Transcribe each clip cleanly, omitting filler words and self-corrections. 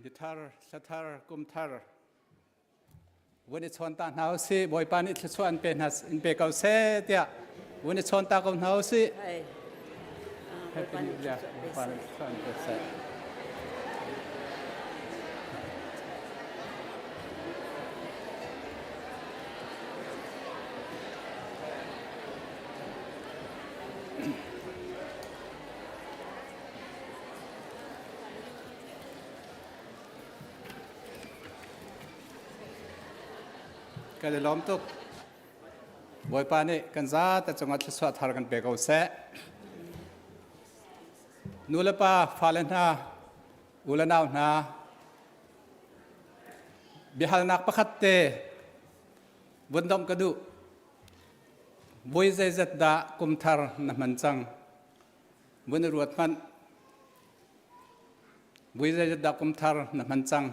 Ni thar, thla thar, kum thar vun i chawn ta hna usih. Bawipa nih thluachuah an pe hna in pe ko seh tiah vun i chawn ta ko hna usih. Happy New Year. Bawipa nih thluachuah an pe seh. Kan i lawm tuk. Bawipa nih kan zate cungah thluachuah thar kan pe ko seh. Nu le pa, fale hna, u le nau hna, biahalnak pakhat te vun domh ka duh. Voi zeizat dah kum thar na hman cang? Vun i ruat hmanh. Vui zeizat dah kum thar na hman cang?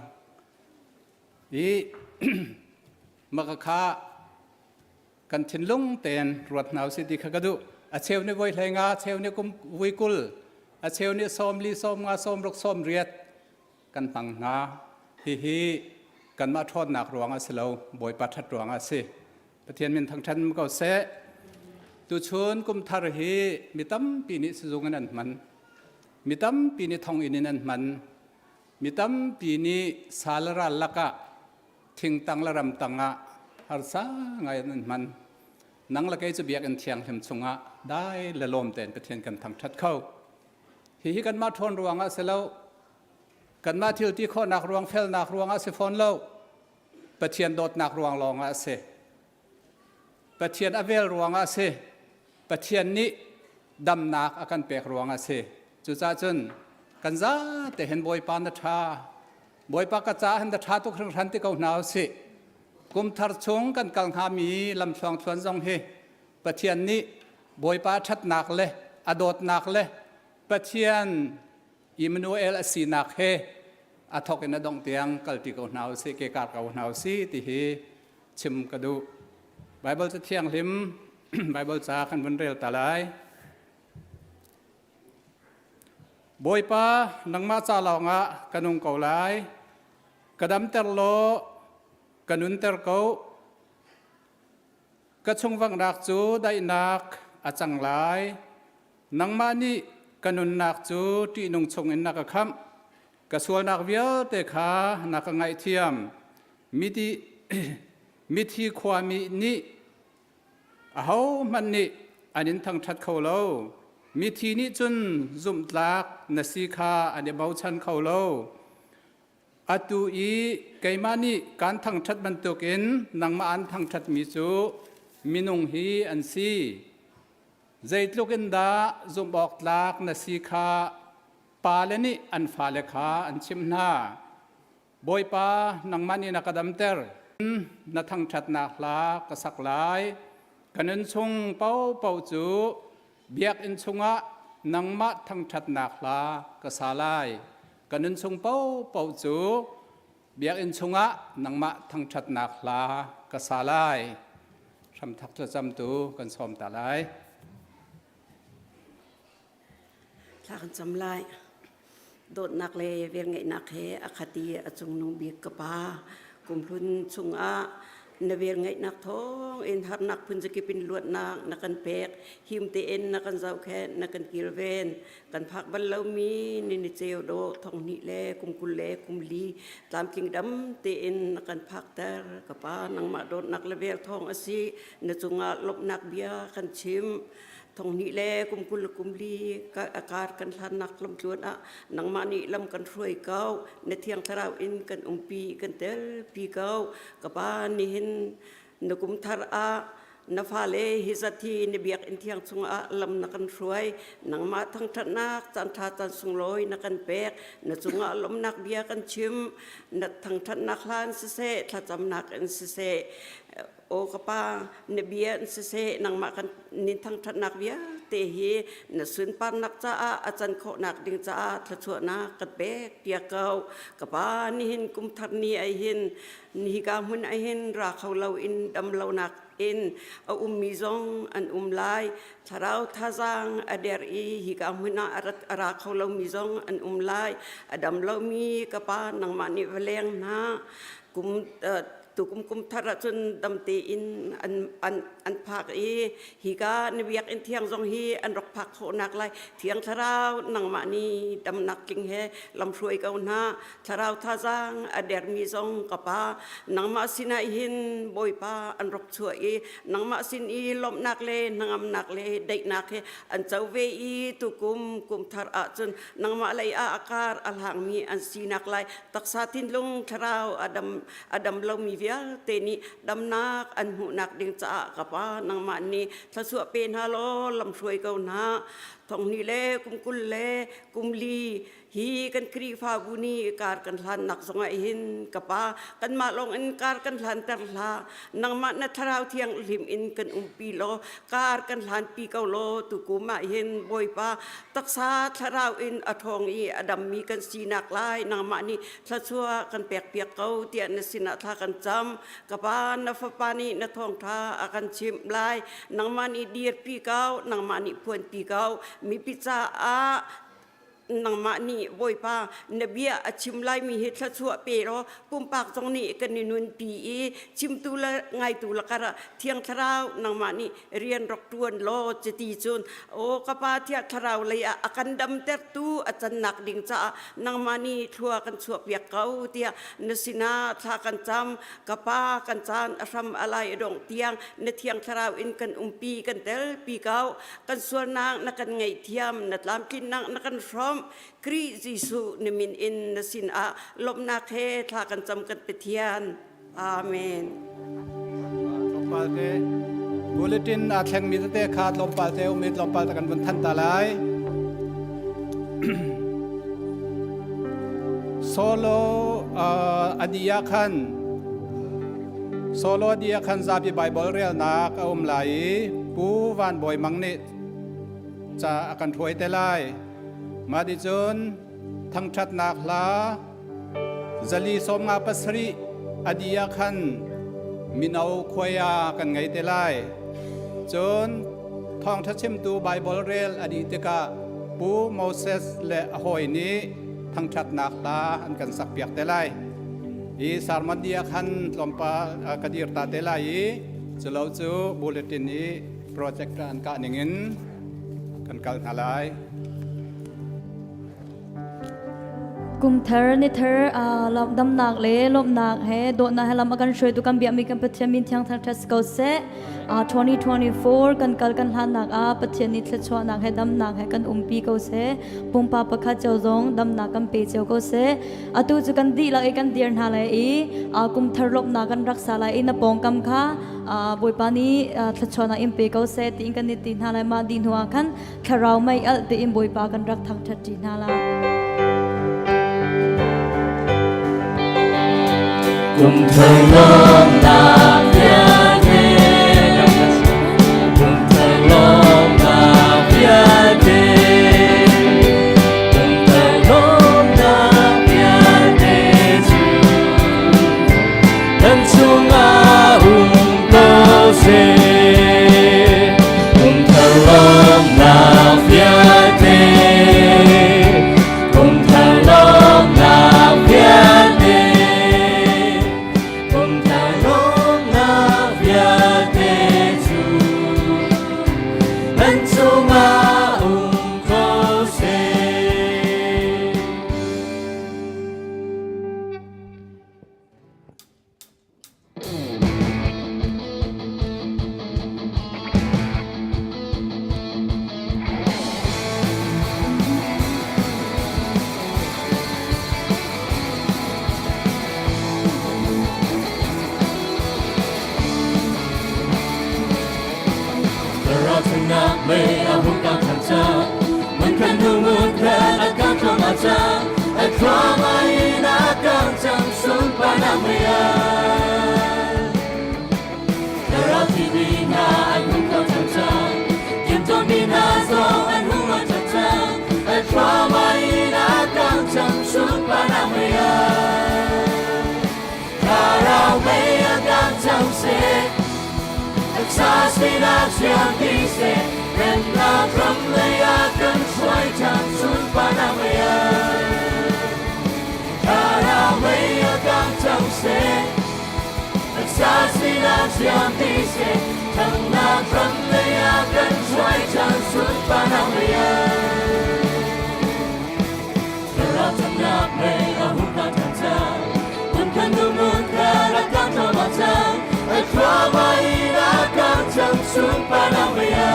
I maka kha kan thinlung tein ruat hna usih ti kha ka duh. A cheu nih voi hlei nga, a cheu nih kum vui kul, a cheu nih sawm li, sawm nga, sawm ruk, sawm riat kan hmang hna. Hihi kanmah ṭhawnnak ruang a si lo, Bawipa ṭhat ruang a si. Pathian min thangṭhat ko seh. Tuchun kum thar hi mi tampi nih sizung in an hman. Mi tampi nih thonginn in an hman. Mi tampi nih sal ral lakah thingtang le ramtang ah harsa ngai in an hman. Nang le kei cu biakinn thianghlim chungah dai le lawm tein Pathian kan thangṭhat kho. Hihi kanmah ṭhawn ruangah si lo, kanmah thil ti khawhnak ruang felnak ruangah si fawn lo. Pathian dawtnak ruang lawngah a si. Pathian a vel ruangah a si. Pathian nih damnak a kan pek ruangah a si. Cucaah cun kan zate hin Bawipa na ṭha. Bawipa ka caah hin na ṭha tuk hringhran ti ko hna usih. Kum thar chung kan kal hngami lamthluang thluan zong hi Pathian nih Bawipa ṭhatnak le a dawtnak le Pathian Immanuel a sinak he a thawk in a dongh tiang kalti ko hna usih, ke kar ko hna usih ti hi chim ka duh. Bible ca thianghlim Bible ca kan vun rel ta lai. Bawipa nangmah ca lawngah ka nung ko lai. Ka damter law ka nunter ko. Ka chungvanghnak cu daihnak a cang lai. Nangmah nih ka nunnak cu ṭihnung chungin na ka khamh. Ka sualnak vialte kha na ka ngaihthiam. Mithi, mithi khuami nih ahohmanh nih an in thangṭhat kho lo. Mithi nih cun zumhtlak na si kha an i bochan kho lo. Atu i keimah nih kaan thangṭhat bantukin nangmah an thangṭhatmi cu minung hi an si. Zeitluk in dah zumh awk tlak na si kha pale nih an fale kha an chimh hna. Bawipa, nangmah nih na ka damter. Na thangṭhatnak hla ka sak lai. Ka nun chung paohpaoh cu biakinn chungah nangmah thangṭhatnak hla ka sa lai. Ka nun chung paohpaoh cu biakinn chungah nangmah thangṭhatnak hla ka sa lai. Hramthak thlacamtu kan sawm ta lai. Thla kan cam lai. Dawtnak le velngeihnak he a khat i a cungnung bik ka Pa, kumhlun chungah na velngeihnak thawng in harnak phunzakip in luatnak na kan pek, him tein na kan zohkhenh, na kan kilven. Kan phak bal lomi ni ni ceu dawh thong hnih le kum 20 le kum li tlamtling dam tein na kan phakter. Ka Pa, nangmah dawtnak le vel thawng a si. Na cungah lawmhnak bia kan chim. Thong hnih le kum 20 le kum li kar kan hlannak lamtluan ah nangmah nih lam kan hruai ko. Na thiang thlarau in kan umpi kan telpi ko. Ka Pa, nihin na kum thar ah na fale hi zat hi na biakinn thiang chungah lam na kan hruai. Nangmah thangṭhatnak caanṭha caan sunglawi na kan pek. Na cungah lawmhnak bia kan chim. Na thangṭhatnak hla in siseh, thlacamnak in siseh, aw ka Pa, na bia in siseh, nangmah kan nin thangṭhatnak vialte. vialte hi na sunparnak caah a can khawhnak ding caah thluachuahnak kan pek piak ko. Ka pa, nihin kum thar ni ai hin hika hmun ai hin ra kho lo in dam lonak in a ummi zong an um lai. Thlarau thazaang a der i hika hmun ah a ra kho lomi zong an um lai. A dam lomi ka pa, nangmah nih va leng hna. Kum tukum kum thar ahcun dam tein an phak i hika na biakinn thiang zong hi an rak phak khawhnak lai Thiang Thlarau nangmah nih damnak tling he lamhruai ko hna. Thlarau thazaang a dermi zong ka Pa, nangmah sinah hin Bawipa an rak chuah i nangmah sin i lawmhnak le hnangamnak le daihnak he an co ve i tukum kum thar ahcun nangmah lei ah a kar a hlangmi an sinak lai taksa thinlung thlarau a dam lomi vialte nih damnak an hmuhnak ding caah ka Pa, nangmah nih thluachuah pe hna law lamhruai ko hna. Thonghnih le kum 20 le kum li hi kan Khrihfabu nih kar kan hlannak zongah hin ka Pa, kanmah lawng in kar kan hlanter hlah. Nangmah na Thlarau Thianghlim in kan umpi law kar kan hlanpi ko law tukum ah hin Bawipa, taksa thlarau in a ṭhawng i a dammi kan sinak lai nangmah nih thluachuah kan pekpiak ko tiah na sinah thla kan cam. Ka Pa, na Fapa nih na thawngṭha a kan chimh lai. Nangmah nih dirpi ko, nangmah nih phuanpi ko. Mipi caah nangmah nih Bawipa na bia a chim laimi hi thluachuah pe law pumpak zong nih kan i nunpi i chimtu le ngaitu lakar ah Thiang Thlarau nangmah nih rian rak ṭuan law cuti cun aw ka Pa, Thiang Thlarau lei ah a kan damtertu a cannak ding caah nangmah nih thlua kan chuahpiak ko tiah na sinah thla kan cam. Ka Pa, kan caan a hram a lai a dongh tiang na Thiang Thlarau in kan umpi kan telpi ko. Kan sualnak na kan ngaihthiam, na tlamtlinnak na kan hrawmh. Khrih Jesuh na min in na sinah lawmhnak he thla kan cam, kan Pathian. Amen. Tlawmpal te bulletin aa thlengmi tete kha tlawmpal te um i tlawmpal te kan vun than ta lai. Solo adia khan Solo dia khan zapi Bible relnak a um lai i Pu Van Bawi Mang nih ca a kan hruai te lai. Mah ti cun thangṭhatnak hla 457 a dih ah khan mino khuaia kan ngei te lai. Cun thawngṭha chimtu Bible rel a dih tikah Pu Moses le a hawi nih thangṭhatnak hla an kan sakpiak te lai. Hi sermon dih ah khan tlawmpal ka dir ta te lai i culo cu bulletin i project an kah ningin kan kal hna lai. Kumthar nithar damnak le lawmhnak he dawtnak he lam a kan hruaitu kan biakmi kan Pathian min thiang thangṭhat si ko seh. 2024 kan kal kan hlannak ah Pathian nih thluachuahnak he damnak he kan umpi ko seh. Pumpa pakhat cio zong damnak kan pe cio ko seh. Atu cu kan dihlak i kan dir hna lai i kumthar lawmhnak kan rak sa lai i na pawngkam kha Bawipa nih thluachuahnak in pe ko seh tiin kan i ti hna lai. Mah dih hnu ah khan thlarau mei alh tiin Bawipa kan rak thangṭhat ṭi hna lai. Kum thar lawmnak vialte, kum thar lawmnak vialte, kum thar lawmnak vialte cu kan chungah um ko seh. Kum thar lawmnak vialte, kum thar lawmnak vialte, kum thar lawmnak vialte cu kan chungah um ko seh. Ralchunnak mei a hung kang ṭhan cang, mun khan hnu mun khan a kang thluahmah cang, a thluahmah in a kang cang sunparnak mei ah. Thlarau thimi hna an hung kang ṭhan cang, timhtuahmi hna. Taksa sinak siang ti seh, Remnak ram lei ah kan hruai ṭhan sunparnak mei ah. Thlarau mei a kang cang seh, taksa sinak siang ti seh, Thanghnak ram lei ah kan hruai ṭhan sunparnak mei ah. Thlarau thanghnak mei a hung kang ṭhan cang, hmun khan hnu hmun khan a kang thluahmah cang, a thluahmah in a kang cang sunparnak mei ah.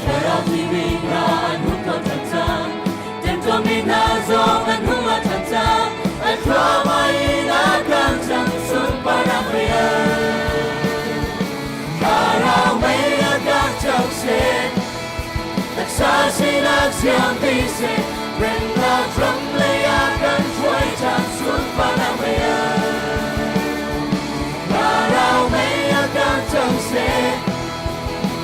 Thlarau thimi hna an hung tho ṭhan cang, ṭemṭawmmi hna zong an hung ra ṭhan cang, a thluahmah in a kang cang sunparnak mei ah. Thlarau mei a kang cang seh, taksa sinak siang ti seh, Remnak ram lei ah kan hruai ṭhan sunparnak mei ah. Thlarau mei a kang cang seh,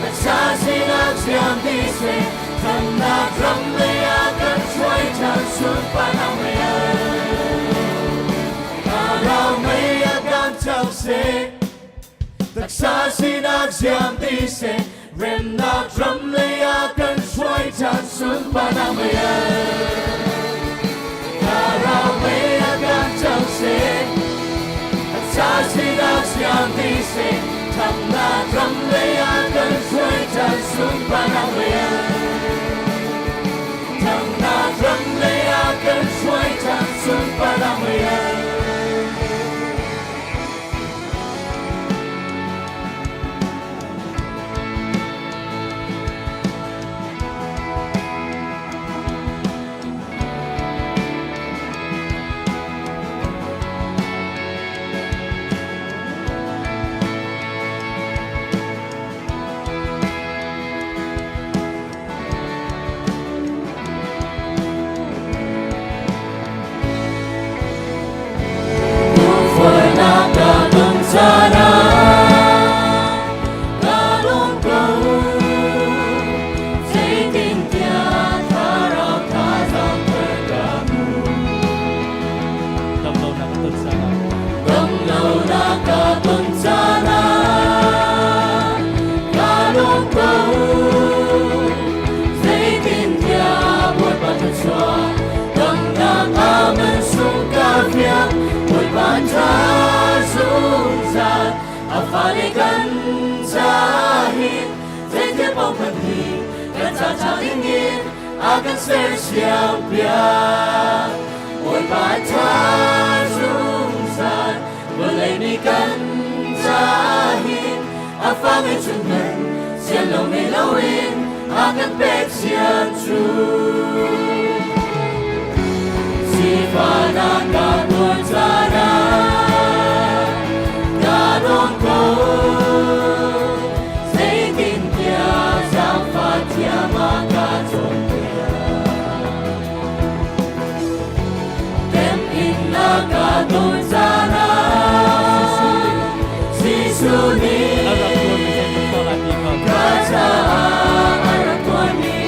taksa sinak siang ti seh, Thannak ram lei ah kan hruai ṭhan sunparnak mei ah. Thlarau mei a kang cang seh, taksa sinak siang ti seh, Remnak ram lei ah kan hruai ṭhan sunparnak mei ah. Thlarau mei a kang cang seh, taksa sinak siang ti seh, Thamnak ram lei ah kan hruai ṭhan sunparnak mei ah. Thamnak ram lei ah kan hruai ṭhan sunparnak mei ah. Akan sersiam piak Bawipa tha zungzal vawlei nih kan cahin a fa ngeihchun hmanh sian lo ngei loin a kan pek sian cu. Sifahnak ka tuar caan ah ka dawng ko, zeitintiah zaangfah thiam a ka cawnpiak. Temhinnak ka tuar caan ah Jesuh nih ka caah a rak tuarmi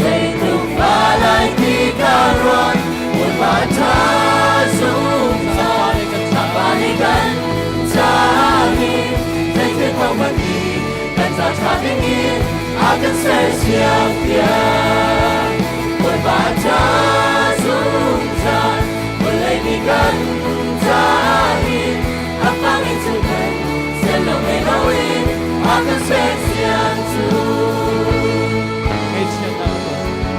zeitluk fa lai ti ka ruat. Bawipa ṭha zungzal Pa nih kan caah zeitluk hmanh hi kan ca ṭha dingin a kan sersiam piak. Bawipa ṭha zungzal vawlei nih kan caah hin a fang in chungkhat sian lo ngei loin a kan sersiam cu.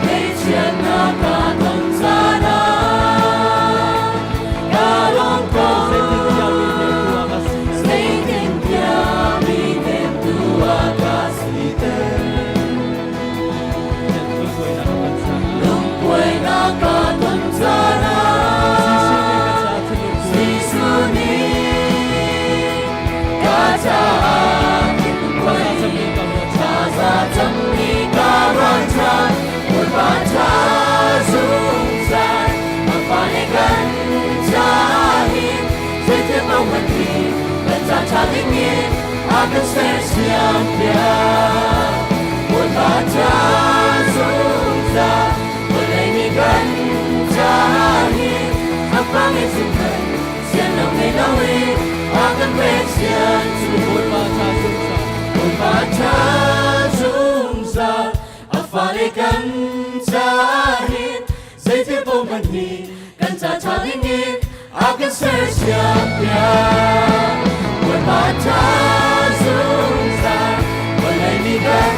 Ngaihchiatnak ka ton caan ah ka lawm ko. Zeitintiah mi hnemtu a ka siter. Cahin zeithil paoh hmanh hi kan ca ṭha dingin a kan sersiam piak. Bawipa ṭha zungzal vawlei mi kan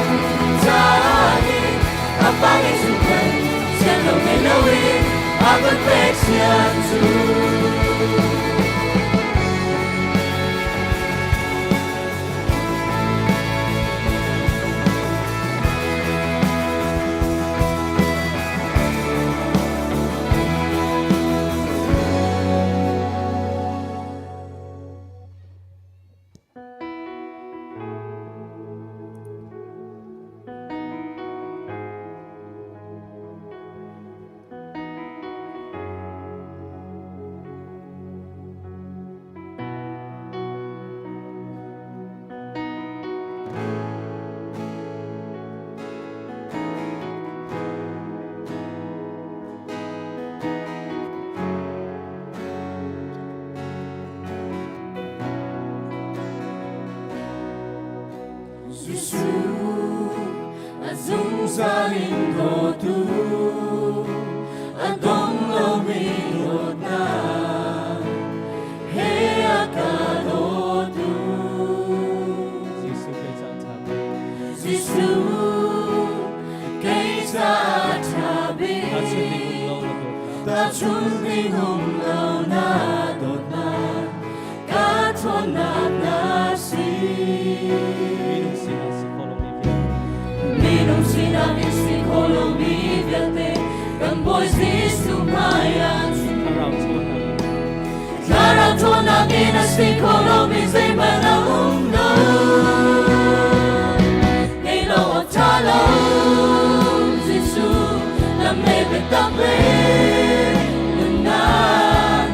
cahin a pa ngeih hmanh sian lo ngei loin a kan pek sian cu. Jesuh a zungzal in dawtu a dong lomi dawtnak he a ka dawtu. Jesuh kei caah ṭha bik. Jesuh kei caah ṭha bik. Tahchunh ding um lo na dawtnak. Tahchunh ding um lo na dawtnak ka ṭhawnnak na si. Minung sinah si kho lomi vialte. Minung sinak in si kho lomi vialte kan Bawi Jesuh hmaiah Thlarau ṭhawnnak in. Thlarau ṭhawnnak in a si kho lomi zeihmanh a um lo. Ngei lo awk ṭha lo Jesuh lam le biatak le nunnak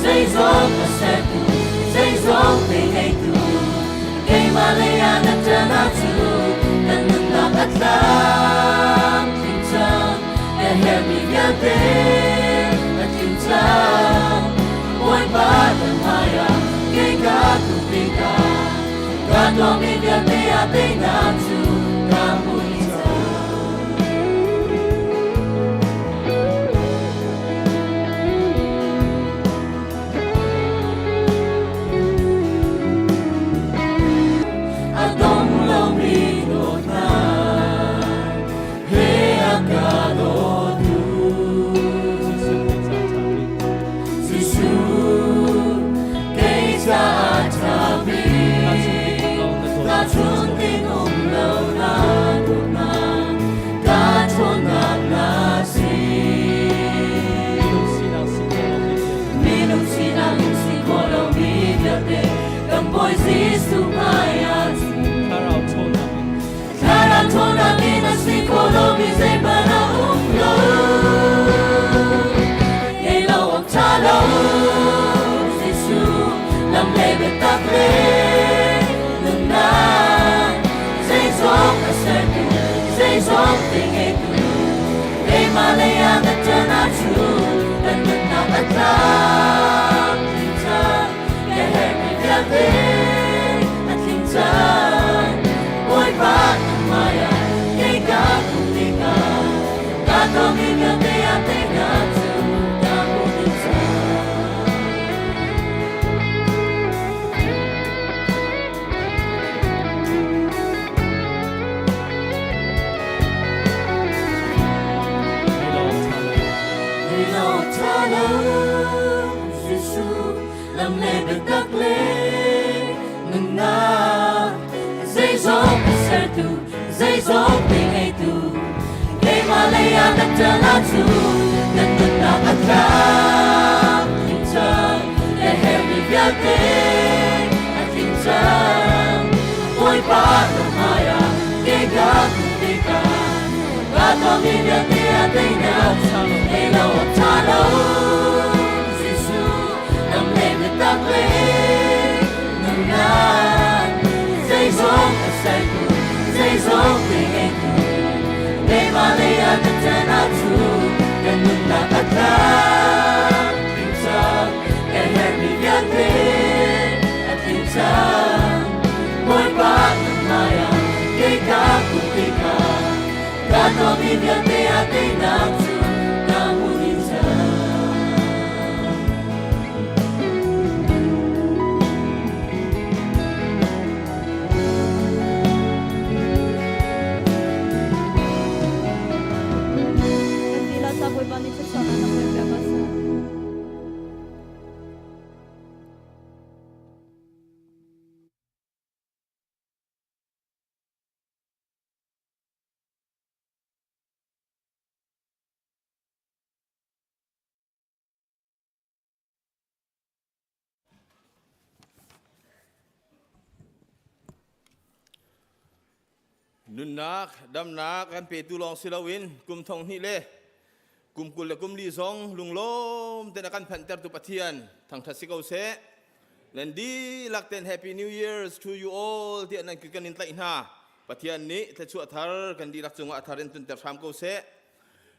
zeizong a sertu zeizong te ngeitu keimah lei ah na ṭan ahcun kan nunnak a tlamtling cang ka herhmi vialte a tling cang Bawipa kan hmaiah kei ka tupi ka ka tuahmi vialte ah teinak cu ka hmu cang. A dong lomi dawtnak he a ka dawtu. Jesuh kei caah ṭha bik. Jesuh kei caah ṭha bik. Tahchunh ding um lo na dawtnak. Tahchunh ding um lo na dawtnak ka ṭhawnnak na si. Minung sinak si kho lomi vialte. Minung sinak in si kho lomi vialte kan Bawi Jesuh hmaiah Thlarau ṭhawnnak in. Thlarau ṭhawnnak in a si kho lomi zeihmanh a um lo. Ngei lo awk ṭha lo Jesuh lam le biatak le nunnak zeizong a sertu zeizong te ngeitu keimah lei ah na ṭan ahcun kan nunnak a tlamtling cang ka herhmi vialte a tling cang Bawipa na hmaiah kei ka kum tikah ka tuahmi vialte ah teinak cu ka hmu dih cang. Ngei lo awk ṭha lo. Ngei lo awk ṭha lo Jesuh lam le biatak le nunnak zeizong a sertu zeizong pe ngeitu keimah lei ah na ṭan ahcun na nunnak a tlamtling cang ka herhmi vialte a tling cang Bawipa na hmaiah kei ka kum tikah ka tuahmi vialte ah teinak ngei lo awk ṭha lo Jesuh lam le biatak le nunnak zeizong a sertu zeizong te ngeitu keimah lei ah na ṭan ahcun kan nunnak a tlamtling cang ka herhmi vialte a tling cang Bawipa na hmaiah kei ka kum tikah ka tuahmi vialte ah teinak cu ka hmu ding cang. Kan dilah sa Bawipa nih thluachuahnak kan pek piak ko seh. Nunnak, damnak kan petu lawng si loin kum thong hnih le kum 24 le kum 40 zong lunglawm ten a kan phanhtertu Pathian thangṭhat si ko seh. Nan dihlak ten Happy New Year's to you all tiah nan kan in tlaih hna. Pathian nih thluachuah thar kan dihlak cungah a thar in tunter hram ko seh.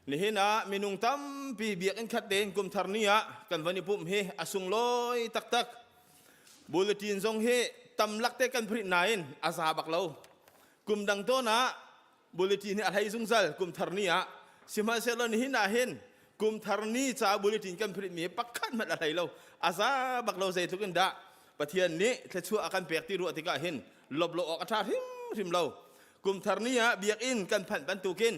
Nihin ah minung tampi biakinn khat tein kum thar ni ah kan van i pumh hi a sunglawi taktak. Bulletin zong hi tam lak te kan print nain a za bak lo. Kum dang tawn ah bulletin hi a hlei zungzal kum thar ni ah. Sihmanhsehlaw nihin ah hin kum thar ni ca bulletin kan print mi pakhat hmanh a hlei lo. A za bak lo zeitluk in dah Pathian nih thluachuah a kan pek ti ruah tikah hin lop lo awk a ṭha hrimhrim lo. Kum thar ni ah biakinn kan phanh bantukin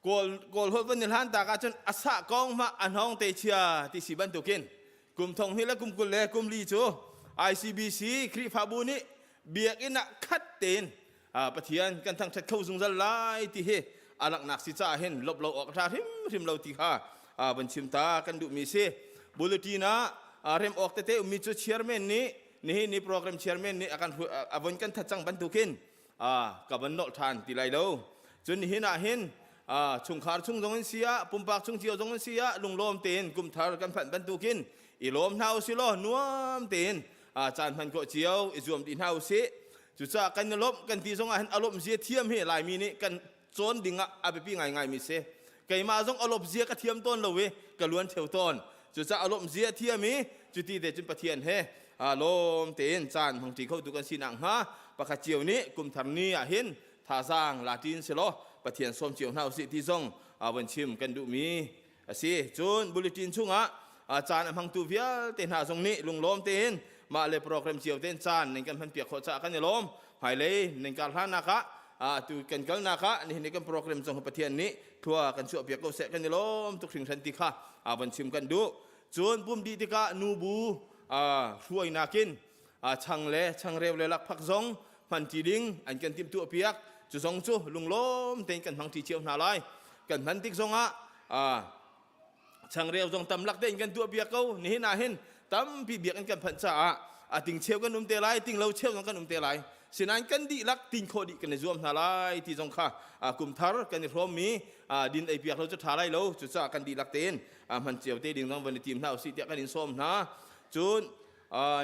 Kawl Kawl holh van i hlan tak ahcun a sah kong hmah a hnawng te chia ti si bantukin kum thong hnih le kum 20 le kum 40 cu ICBC Khrihfabu nih biakinn ah khat tein Pathian kan thangṭhat kho zungzal lai ti hi a langhnak si caah hin lop lo awk a ṭha hrimhrim lo ti kha van chim ta kan duhmi si. Bulletin ah rem awk tete ummi cu chairman nih nihin ni program chairman nih a kan a von kan that cang bantukin ka van nolh ṭhan ti lai lo. Cun nihin ah hin chungkhar chung zong in si ah pumpak chung cio zong in si ah lunglawm tein kum thar kan phanh bantukin i lawm hna usih law nuam tein caan hman khawh cio i zuam dih hna usih. Cucaah kan i lawmh kan ti zong ah hin a lawmh zia thiam hi Laimi nih kan cawn ding ah a biapi ngaingai mi si. Keimah zong a lawmh zia ka thiam tawn lo i ka luan theu tawn. Cucaah a lawmh zia thiam i cuti te cun Pathian he lawm tein caan hmangṭi khotu kan si nakhnga pakhat cio nih kum thar ni ah hin thazaang la ṭin selaw Pathian sawm cio hna usih ti zong van chim kan duhmi a si. Cun bulletin chungah caan a hmangtu vialte hna zong nih lunglawm tein mah le program cio tein caan nan kan hmanpiak khawh caah kan i lawm. Hmailei nan kar hlannak ah atu kan kalnak ah nihin ni kan program zong Pathian nih thlua kan chuahpiak ko seh kan i lawm tuk hringhran ti kha van chim kan duh. Cun pum dih tikah nubu hruainak in chang le changreu le lakphak zong hmanṭi ding an kan timhtuah piak. Cu zong cu lunglawm tein kan hmangṭi cio hna lai. Kan hman tik zongah changreu zong tam lak tein kan tuah piak ko. Nihin ah hin tampi biakinn kan phanh caah a ting cheu kan um te lai, ting lo cheu zong kan um te lai. Sinain kan dihlak tin khawh dih kan i zuam hna lai ti zong kha kum thar kan i hrawmmi din ei piak lo cu ṭha lai lo. Cucaah kan dihlak tein hman cio te ding zong van i tim hna usih tiah kan in sawm hna. Cun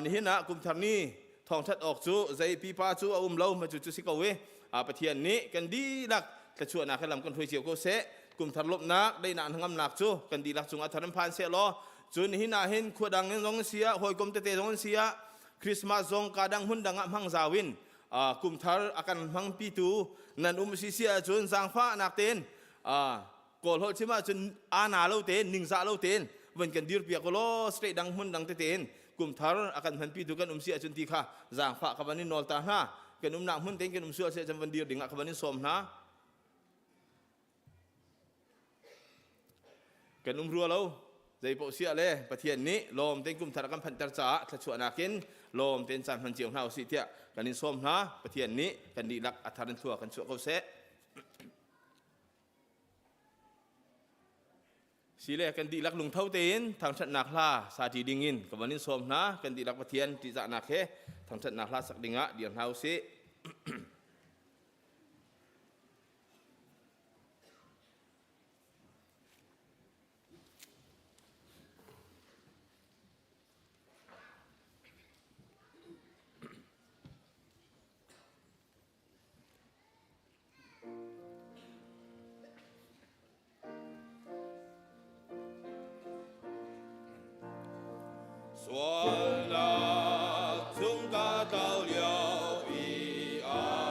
nihin ah kum thar ni thawngṭhat awk cu zei pipa cu a um lo ma cu cu si ko i Pathian nih kan dihlak thluachuahnak he lam kan hruai cio ko seh. Kum thar lawmhnak, daihnak hnangamnak cu kan dihlak cungah thar in phan seh law cun nihin ah hin khua dang in zong in si ah hawikom tete zong in si ah Christmas zong ka dang hmun dang ah hmang zau in kum thar a kan hmangpitu nan um si si ahcun zaangfahnak tein Kawl holh chim ahcun ana lo tein ningzah lo tein van kan dir piak law state dang hmun dang tete in kum thar a kan hmanpi tu kan um si ahcun ti kha zaangfah ka van in nawl ta hna. Kan umnak hmun tein kan um sual si ahcun van dir ding ah ka van in sawm hna. Kan um rua lo zei paoh siah le Pathian nih lawm tein kum thar a kan phanhter caah thluachuahnak in lawm tein caan hman cio hna usih tiah kan in sawm hna. Pathian nih kan dihlak a thar in thlua kan chuah ko seh. Sile kan dihlak lungtho tein thangṭhatnak hla sa ṭi dingin ka van in sawm hna. Kan dihlak Pathian ṭihzahnak he thangṭhatnak hla sak dingah dir hna usih. Sualnak chung ka tlau lio i a.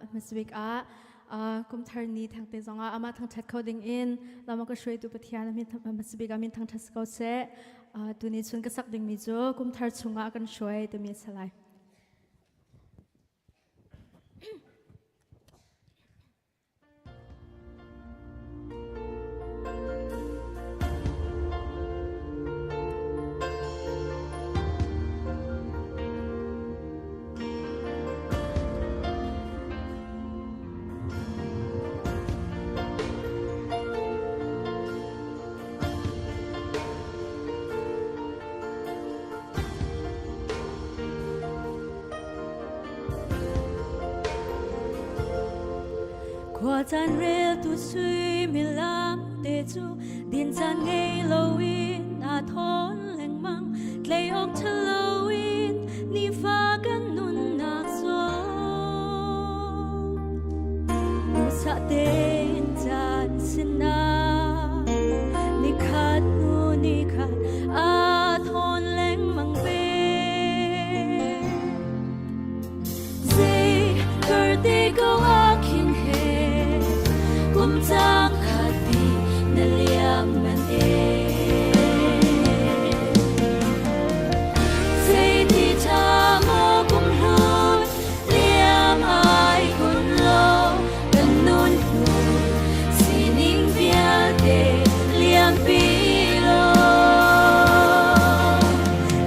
Hmasabik ah kumthar ni thangte zongah amah thangṭhat kho ding in lama ka hruaitu Pathian hmasabik ah min thangṭhat si ko seh. Tuni chun ka sak dingmi cu kumthar chungah kan hruai timi a si lai. Khua caan reltu suimilam te cu din caan ngei loin aa thawn lengmang tlei awk ṭha loin nifa kan nunnak zong duhsah tein caan sinah nikhat hnu nikhat aa thawn lengmang ve. Zei kar te ko ah khin he kum cang khat pi na liam man e. Zei ti tha maw kum hlun liam ai kun lo kan nun hnu sining vialte liam pi lo.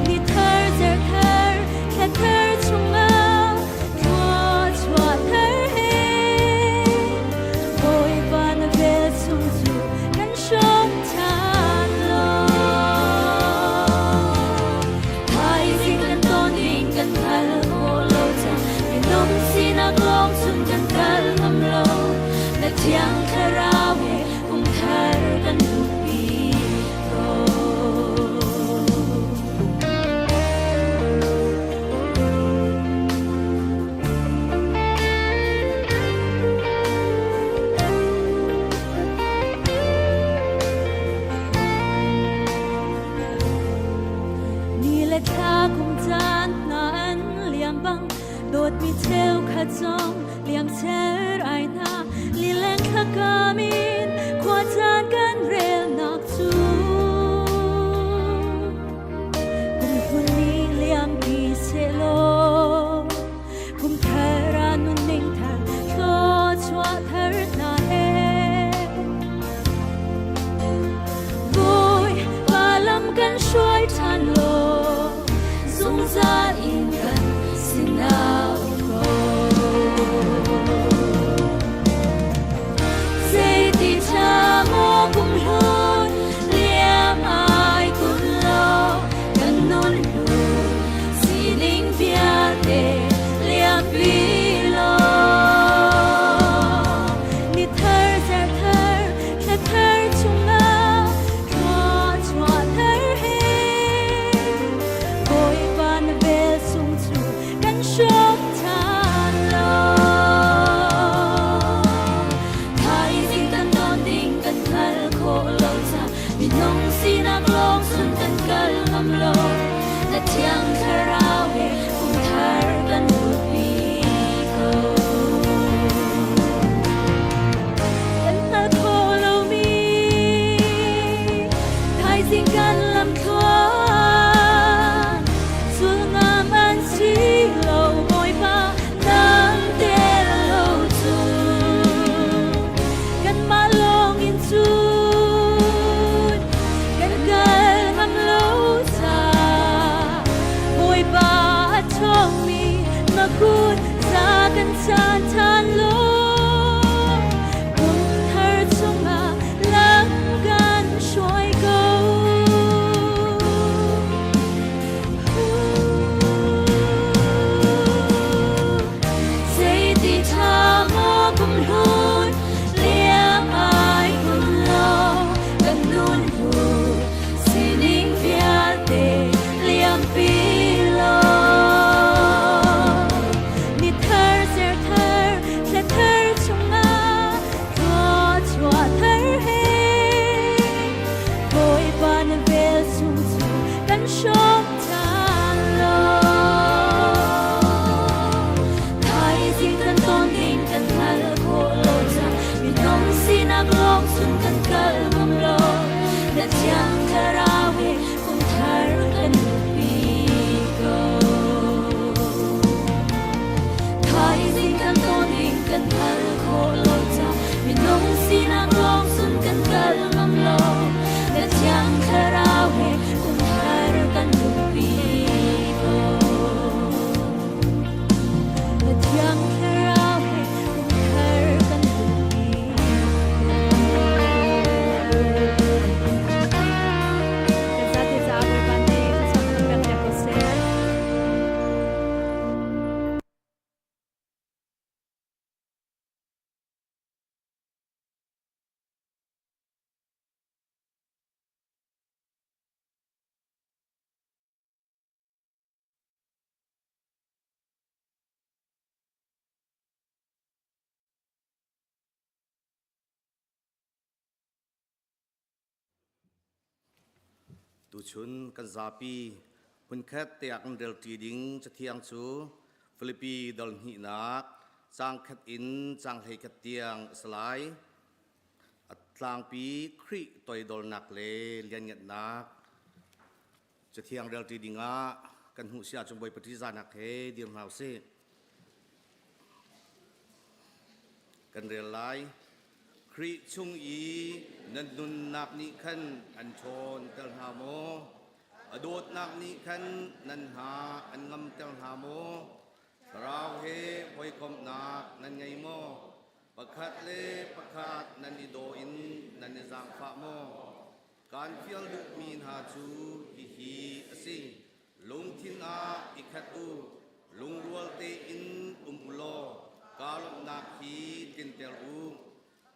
Ni thar zer thar thla thar chungah thua chuah thar he Bawipa na vel chung cu kan hrawm ṭhan lo. Thaizing kan ton ding kan hngal khawh lo cang minung sinak lawng cun kan kal ngam lo na thiang thlarau he kum thar kan duhpi ko. Ni le thla kum caan hna an liam bang dawtmi cheukhat zong liam cher ai hna lileng thlakam in khua caan kan relnak cu kum hlun nih liampi sehlaw kum thar ah nunning thar thluachuah thar hna he Bawipa lam kan hruai ṭhan law zungzal in kan sinah um ko. Zeiti ṭha maw kum hlun liam ai kun law kan nun hnu sining vialte liampi law. Ni thar zer thar thla thar chungah thluachuah thar he Bawipa na vel sung cu kan hrawm ṭhan lo. Thaizing kan ton ding kan hngal khawh lo ca minung sinak lawng cun kan kal ngam lo. Na thiang thlarau he kum thar kan hmuhpi ko. Kan hngal khawh lomi thaizing kan lamthluan sul ngam an si lo Bawipa nang tel lo cun kanmah lawng in cun kan kal ngam lo ca Bawipa a ṭhawngmi na kut za kan chan ṭhan law kum thar chungah lam kan hruai ko. Zeiti ṭha maw kum hlun liam ai kun law kan nun hnu sining vialte liampi law. Ni thar zer thar thla thar chungah thluachuah thar he Bawipa na vel chung cu kan hrawm ṭhan law. Thaizing kan ton ding Tuchun kan zapi hmunkhat tiah kan relṭi ding cathiang cu Filipi dal hnihnak caang khat in caang 11 tiang a si lai. A tlangpi Khrih toidornak le lianngannak cathiang relṭi dingah kan hmuh si ahcun Bawipa ṭihzahnak he dir hna usih. Kan rel lai. Khrih chung i nan nunnak nih khan an ṭhawnter hna maw? A dawtnak nih khan nan hna an ngamter hna maw? Thlarau he hawikomhnak nan ngei maw? Pakhat le pakhat nan i daw in nan i zaangfah maw? Kaan fial duhmi hna cu hihi a si. Lungthin ah i khat u, lungrual tein um u law kaa lawmhnak hi tlinter u.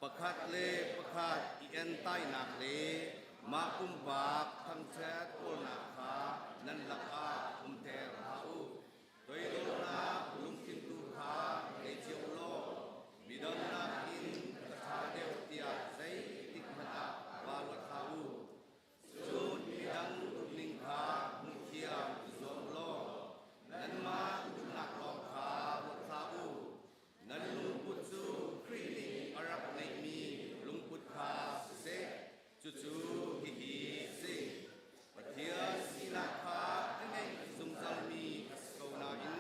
Pakhat le pakhat i entainak le mah pumpak thangṭhat kawlnak kha nan lakah umter hlah u. Toidornak lungthin tu kha ngei cio u law midang nakin ka ṭha deuh tiah zeitik hmanh ah vaa ruat hlah u. Cun midang duhning kha hmuhthiam i zuam u law nanmah duhnak lawng kha ruat hlah u. Nan lungput cu Khrih nih a rak ngeihmi lungput kha siseh, cucu hihi a si: Pathian sinak kha a ngeih zungzalmi a si ko nain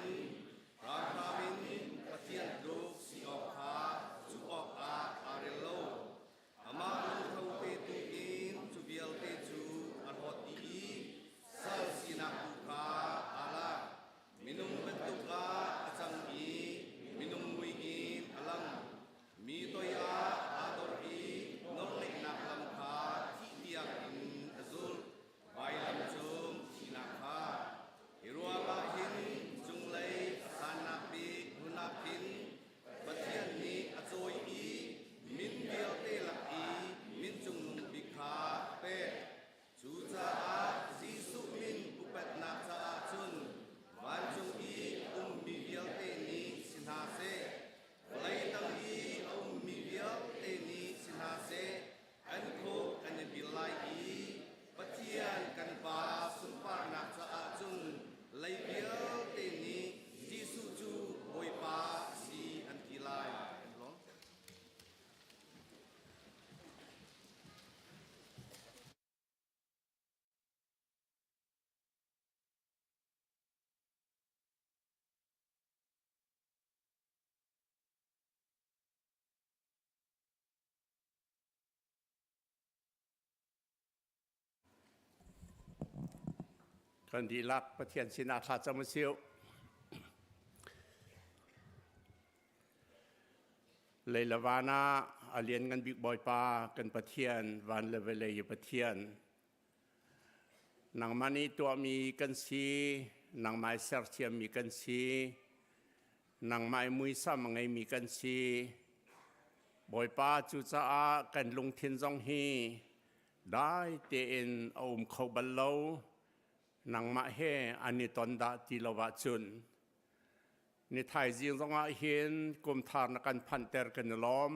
hramhram in Pathian tluk si awk kha cuh awkah aa rel lo. Amah lungtho petu in cu vialte cu a hlawt dih i sal sinak tu kha aa lak. Minung bantuk ah a cang i minung mui in a lang. Mi toi ah aa dor i nawlngeihnak lam kha thih tiang in a zulh. Vailam cung thihnak kha. Hi ruangah hin cunglei a sannak bik hmun ah khin Pathian nih a cawi i min vialte lak i min cungnung bik kha a pek. Cucaah Jesuh min upatnak caah cun vancung i a ummi vialte nih si hna seh, vawlei tang i a ummi vialte nih si hna seh, an khuk an i bil lai i Pathian kan Pa sunparnak caah cun lei vialte nih Jesuh cu Bawipa a si an ti lai. Kan lawm. Kan dihlak Pathian sinah thla cam u sih. Leilavan ah a lianngan bik Bawipa kan Pathian van le vawlei i Pathian nangmah nih tuahmi kan si nangmah i sersiammi kan si nangmah i muisam a ngeimi kan si Bawipa cucaah kan lungthin zong hi dai tein a um kho bal lo nangmah he an i ton dah ti lo ahcun Ni thaizing zongah hin kumthar na kan phanhter kan i lawm.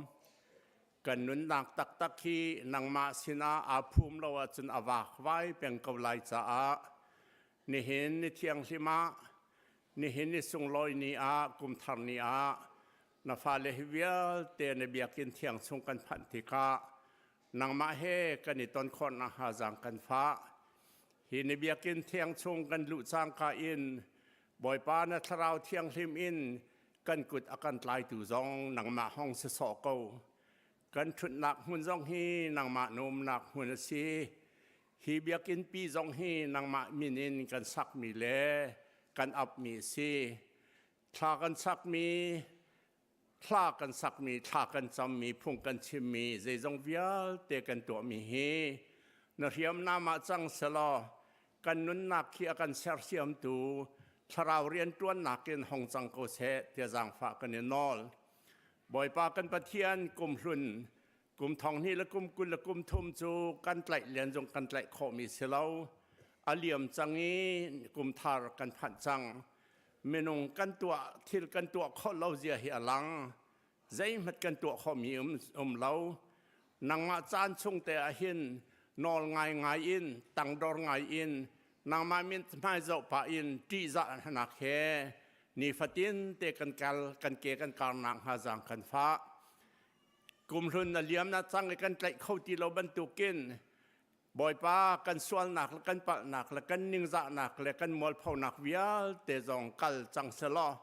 Kan nunnak taktak hi nangmah sinah aa phum lo ahcun a vakvai peng ko lai caah nihin ni thianghlim ah nihin ni sunglawi ni ah kumthar ni ah na fale hi vialte na biakinn thiang chung kan phanh tikah nangmah he kan i ton khawh nakhnga zaang kan fah. Hi ni biakinn thiang chung kan luh cangka in Bawipa na thlarau thianghlim in kan kut a kan tlaitu zong nangmah hong si sawh ko. Kan ṭhutnak hmun zong hi nangmah na umnak hmun a si. Hi biakinn pi zong hi nangmah min in kan sakmi le kan apmi a si. Thla kan sakmi thla kan sakmi, thla kan cammi, phung kan chimmi, zeizong vialte kan tuahmi hi na hriamnam ah cang selaw kan nunnak khi a kan sersiamtu thlarau rianṭuannak in hong cang ko seh tiah zaangfah kan i nawl. Bawipa kan Pathian kum hlun kum thong hnih le kum 20 le kum thum cu kan tlaih len zong kan tlaih khawhmi si lo. A liam cang i kum thar kan phanh cang. Minung kan tuah thil kan tuah khawh lo zia hi a lang. Zeihmanh kan tuah khawhmi um lo. Nangmah caan chung te ah hin Nawl ngaingai in, tangdor ngai in, nangmah min hmai zoh pah in ṭihzah nak he nifatin te kan kal kan ke kan karnak hnga zaang kan fah. Kumhlun na liam na cang i kan tlaih kho ti lo bantukin Bawipa kan sualnak le kan palhnak le kan ningzahnak le kan mualphonak vialte zong kal cang selaw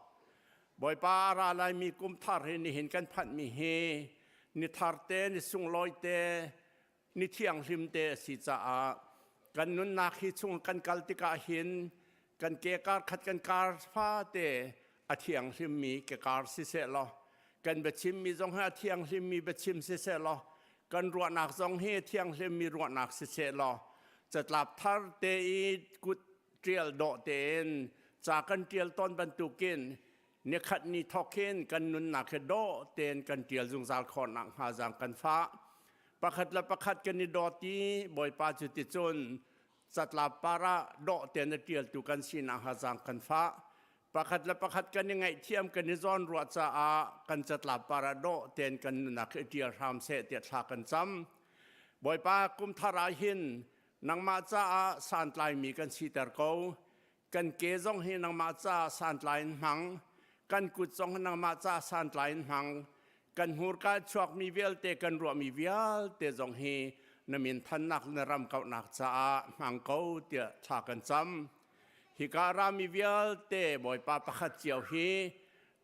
Bawipa a ra laimi kum thar hi nihin kan phanhmi hi ni thar te ni sunglawi te ni thianghlim te a si caah kan nunnak hi chung kan kal tikah hin kan ke kar khat kan kar fate a thianghlimmi ke kar siseh law kan biachimmi zong hi a thianghlimmi biachim siseh law kan ruahnak zong hi a thianghlimmi ruahnak siseh law catlap thar te i kut ṭial dawh tein ca kan ṭial tawn bantukin nikhat ni thawk hin kan nunnak hi dawh tein kan ṭial zungzal khawh nakhnga zaang kan fah. Pakhat le pakhat kan i dawt i Bawipa cu ticun catlap par ah dawh tein a ṭialtu kan si nakhnga zaang kan fah. Pakhat le pakhat kan i ngaihthiam kan i zawnruah caah kan catlap par ah dawh tein kan nunnak hi ṭial hram seh tiah thla kan cam. Bawipa kum thar ah hin nangmah caah santlaimi kan siter ko. Kan ke zong hi nangmah caah santlai in hmang. Kan kut zong hi nangmah caah santlai in hmang. Kan hmurka chuakmi vialte kan ruahmi vialte zong hi na min thannak na ram kauhnak caah hmang ko tiah thla kan cam. Hika rami vialte Bawipa pakhat cio hi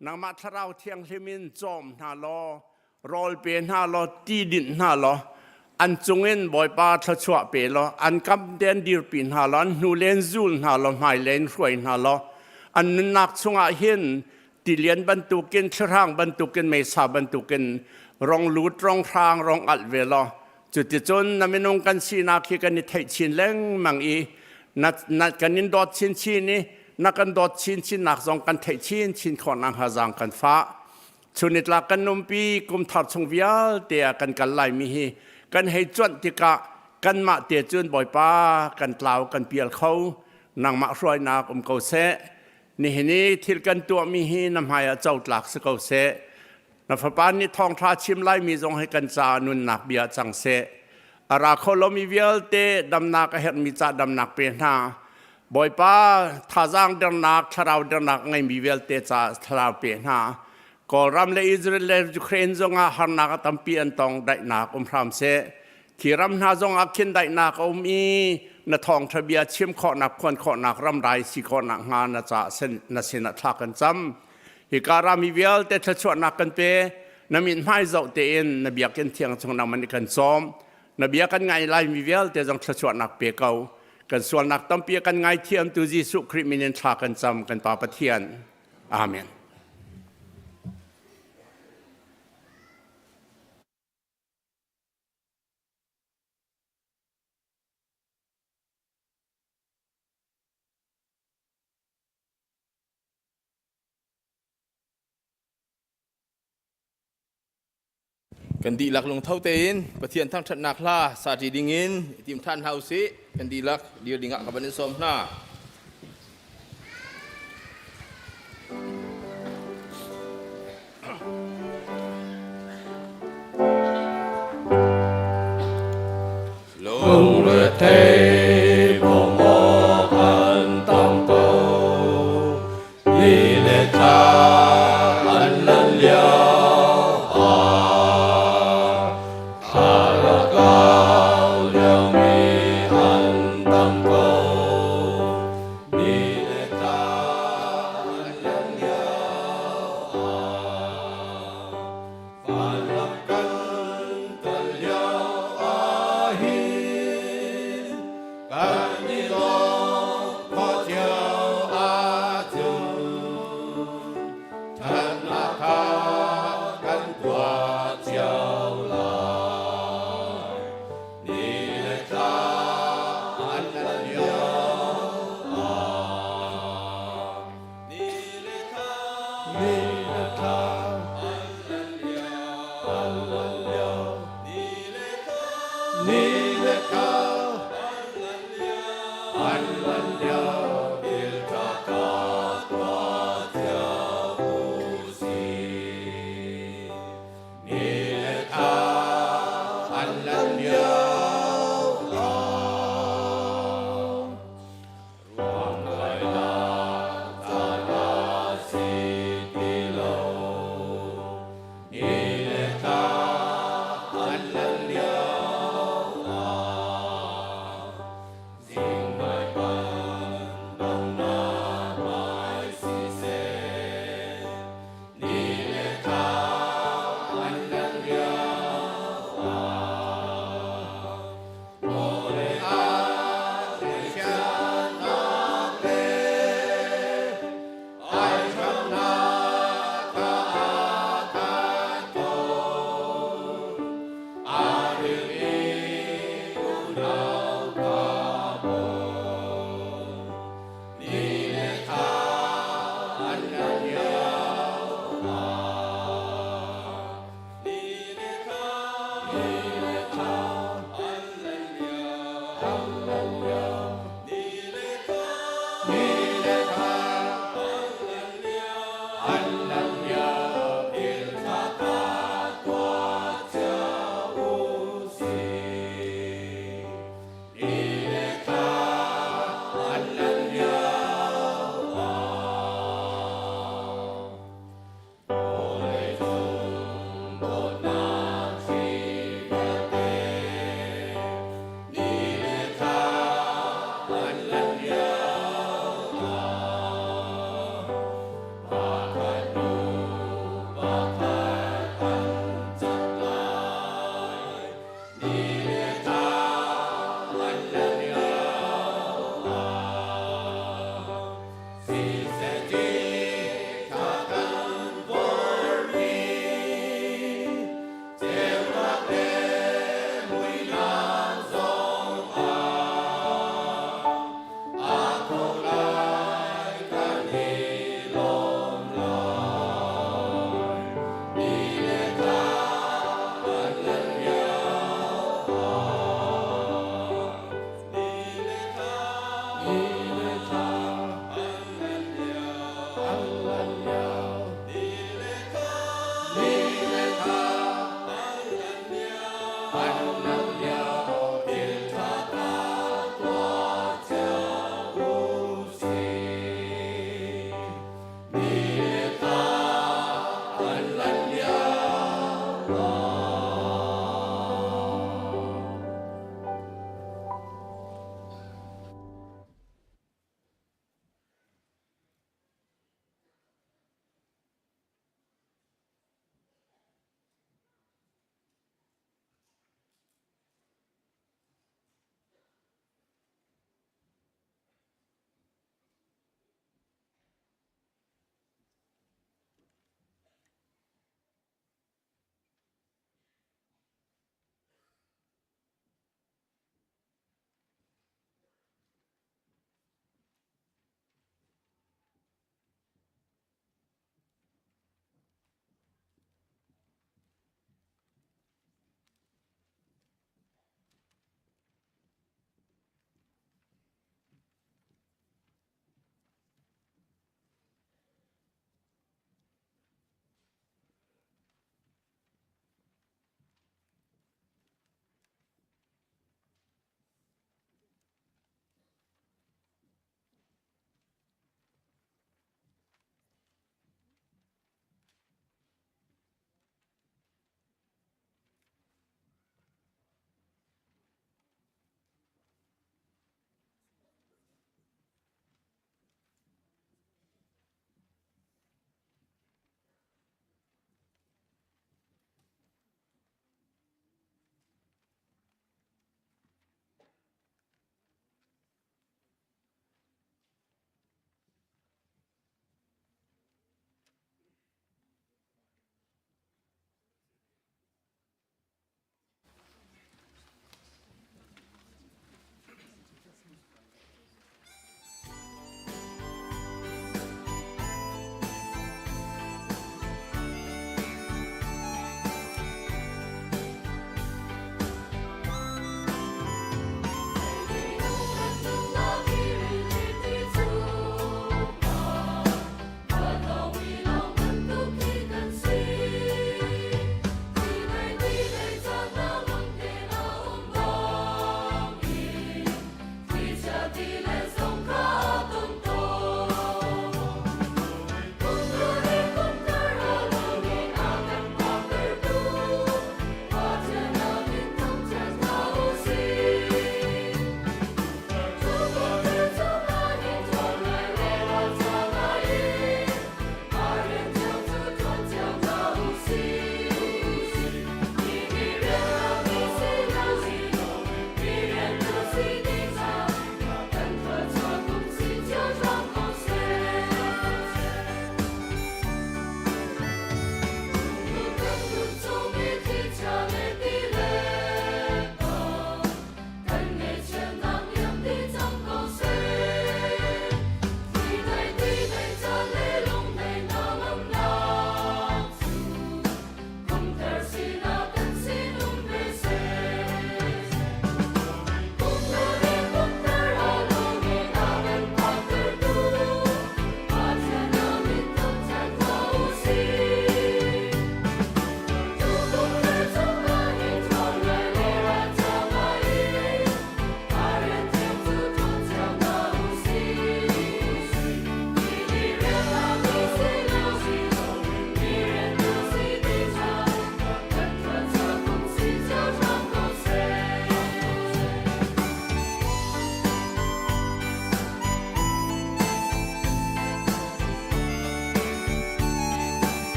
nangmah thlarau thianghlim in cawm hna law rawl pe hna law ti dinh hna law an cungin Bawipa thluachuah pe law an kam ten dirpi hna law an hnu len zul hna law hmai len hruai hna law an nunnak chungah hin tilian bantukin thlihrang bantukin meisa bantukin rong lut rong hrang rong alh ve law cuticun na minung kan sinak hi kan i theih chin lengmang i na, na kan in dawt chinchin i na kan dawt chinchin nak zong kan theih chinchin khawh nakhnga zaang kan fah chunitlak kan numpi kum thar chung vialte ah kan kal lai mi hi kan hei cuanh tikah kanmah te cun Bawipa kan tlau kan pial kho nangmah hruainak um ko seh nihin i thil kan tuahmi hi na hmai ah cotlak si ko seh na fapa nih thawngṭha chim laimi zong hi kan caah nunnak bia cang seh a ra kho lomi vialte damnak a herhmi ca damnak pe hna Bawipa thazaang dernak thlarau dernak ngeimi vialte ca thlarau pe hna Kawlram le Israel le Ukraine zongah harnak a tampi an tong daihnak um hram seh khi ram hna zongah khin daihnak a um i na thawngṭha bia chim khawhnak phuan khawhnak ramrai si khawhnak hnga na ca na sinah thla kan cam hika rami vialte thluachuahnak kan pe na min hmai zoh tein na biakinn thiang chung nangman i kan cawm na bia kan ngai lai mi vialte zong thluachuahnak pe ko kan sualnak tampi kan ngaithiam tu Jesuh Khrih min in thla kan cam kan Pa Pathian amen. Kan dihlak lungtho tein Pathian thangṭhatnak hla sa ṭi dingin i tim ṭhan hna usih. Kan dihlak dir dingah ka van in sawm hna. Lungrethei bawm awk an tam ko, ni le thla an lan lio ah. Thla rak au liomi an tam ko.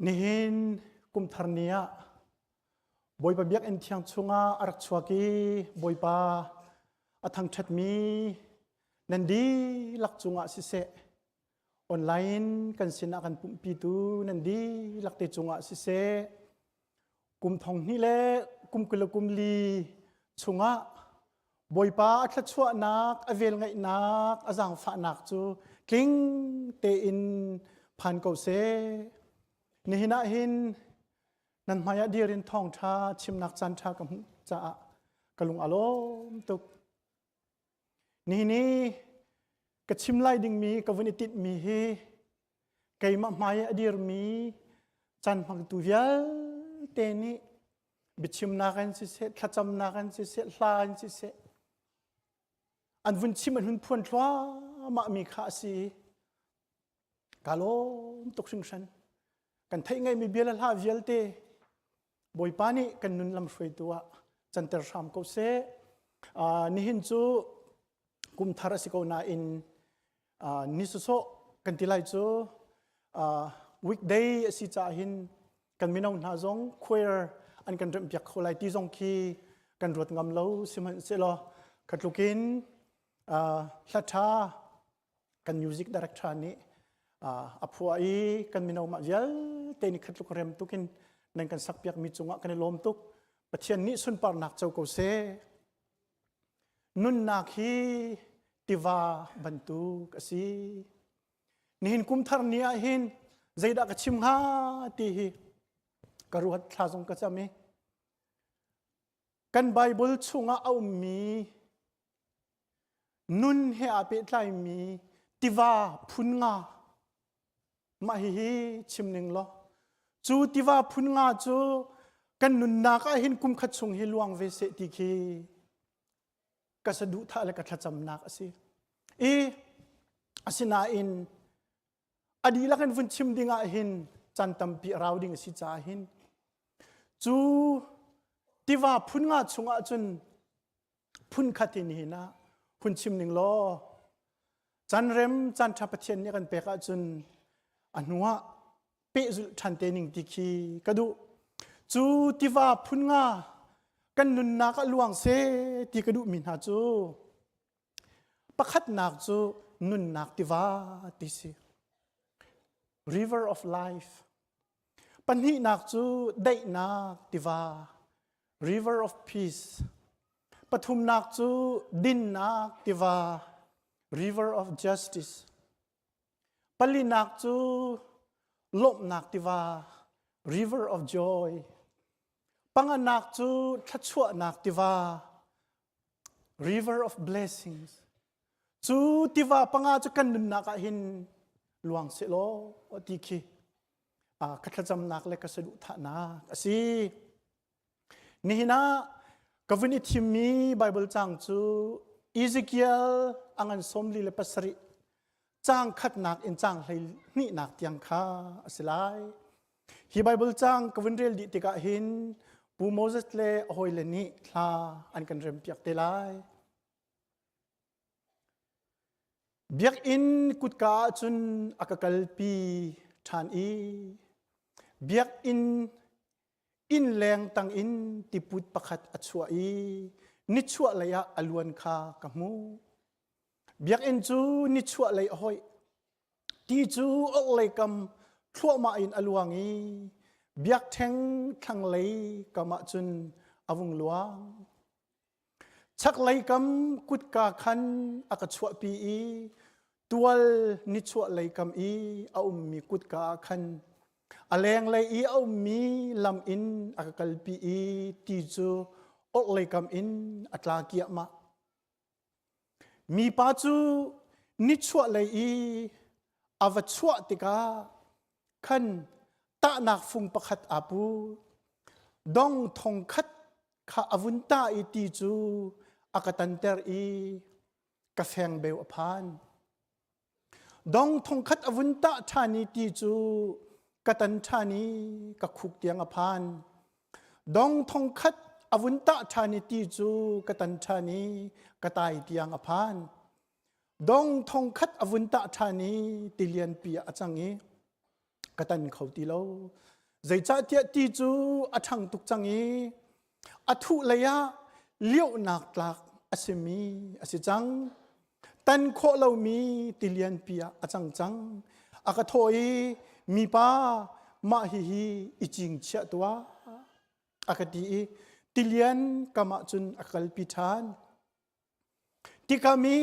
Nihin kumthar ni ah Bawipa biakinn thiang chungah a rak chuak i Bawipa a thangṭhatmi nan dihlak cungah siseh, online kan sinah kan pumhpitu nan dihlak te cungah siseh, kum thong hnih le kum 20 le kum li chungah Bawipa a thluachuahnak, a velngeihnak, a zaangfahnak cu tling tein phan ko seh. Nihin ah hin nan hmaiah dir in thawngṭha chimnak caan ṭha ka hmuh caah ka lung a lawm tuk. Nihin i ka chim lai dingmi ka vun i tinhmi hi keimah hmai a dirmi caan hmangtu vialte nih biachimnak in siseh, thlacamnak in siseh, hla in siseh, an vun chim an hun phuan thluahmah mi kha a si. Ka lawm tuk hringhran. Kan theih ngaimi bia le hla vialte Bawipa nih kan nun lam hruaitu ah canter hram ko seh. Uh, nihin cu kum thar a si ko nain uh, ni sawsawh kan ti lai cu uh, weekday a si caah hin kan mino hna zong choir an kan remh piak kho lai ti zong khi kan ruat ngam lo sihmanhsehlaw khatlukin uh, hla ṭha kan music director nih a phuah i kan mino mah vialte nih khatluk rem tukin nan kan sak piak mi cungah kan i lawm tuk Pathian nih sunparnak co ko seh nunnak hi tiva bantuk a si nihin kum thar ni ah hin zeidah ka chim hnga ti hi ka ruat thla zong ka cam i kan Bible chungah a ummi Nun he aa pehtlaimi tiva phun nga mah hihi chim ning law cu tiva phun nga cu kan nunnak ah hin kum khat chung hi luang ve seh ti khi ka saduhthah le ka thlacamnak a si. I asinain a dihlak in vun chim ding ah hin caan tampi a rau ding a si caah hin cu tiva phun nga chungah cun phunkhat in hin ah hun chim ning law can rem caan ṭha Pathian nih kan pek ahcun a hnuah pehzulh ṭhan te ning ti khi ka duh cu tiva phun nga kan nunnak ah luang seh ti ka duhmi hna cu pakhatnak cu nunnak tiva ti si river of life pahnihnak cu daihnak tiva river of peace. Pathumnak cu dinnak tiva, river of justice. Palinak cu lawmhnak tiva, river of joy. Panganak cu thluachuahnak tiva, river of blessings. Cu tiva panga cu kan nunnak ah hin luang sehlaw ti khi ka thlacamnak le ka saduhthahnak a si. Nihin ah ka vun i thimmi Baibal caang cu Ezekiel a ngan 47 caang khatnak in caang 12nak tiang kha a si lai. Hi Baibal caang ka vun rel dih tikah hin Pu Moses le a hawile nih thla an kan rempiak te lai. Biakinn kutka ah cun a ka kalpi ṭhan i biakinn innleng tangin tiput pakhat a chuah i nichuahlei ah a luan kha ka hmuh. Biakinn cu nichuahlei a hoih. Ti cu orhlei kam thluahmah in a luang i biakṭheng thlanglei kam ah cun a vung luang. Chaklei kam kutka khan a ka chuahpi i tual nichuahlei kam i a ummi kutka ah khan a lenglei i a ummi lam in a ka kalpi i ti cu orhlei kam in a tla kiahmah. Mipa cu nichuahlei i a va chuah tikah khan tahnak fung pakhat aa put. Dong thong khat kha a vun tah i ti cu a ka tanter i ka fengbeu a phan. Dong thong khat a vun tah ṭhan i ti cu ka tan ṭhan i ka khuk tiang a phan. Dong thong khat a vun tah ṭhan i ti cu ka tan ṭhan i ka tai tiang a phan. Dong thong khat a vun tah ṭhan i tilianpi ah a cang i. Ka tan kho ti lo. Zeicahtiah ti cu a ṭhang tuk cang i a thuh lei ah liohnak tlak a simi a si cang. Tan khawh lomi tilianpi ah a cang cang. A ka thawh i mipa mah hihi i cingchiah tuah a ka ti i tilian kam ah cun a kalpi ṭhan. Tikam i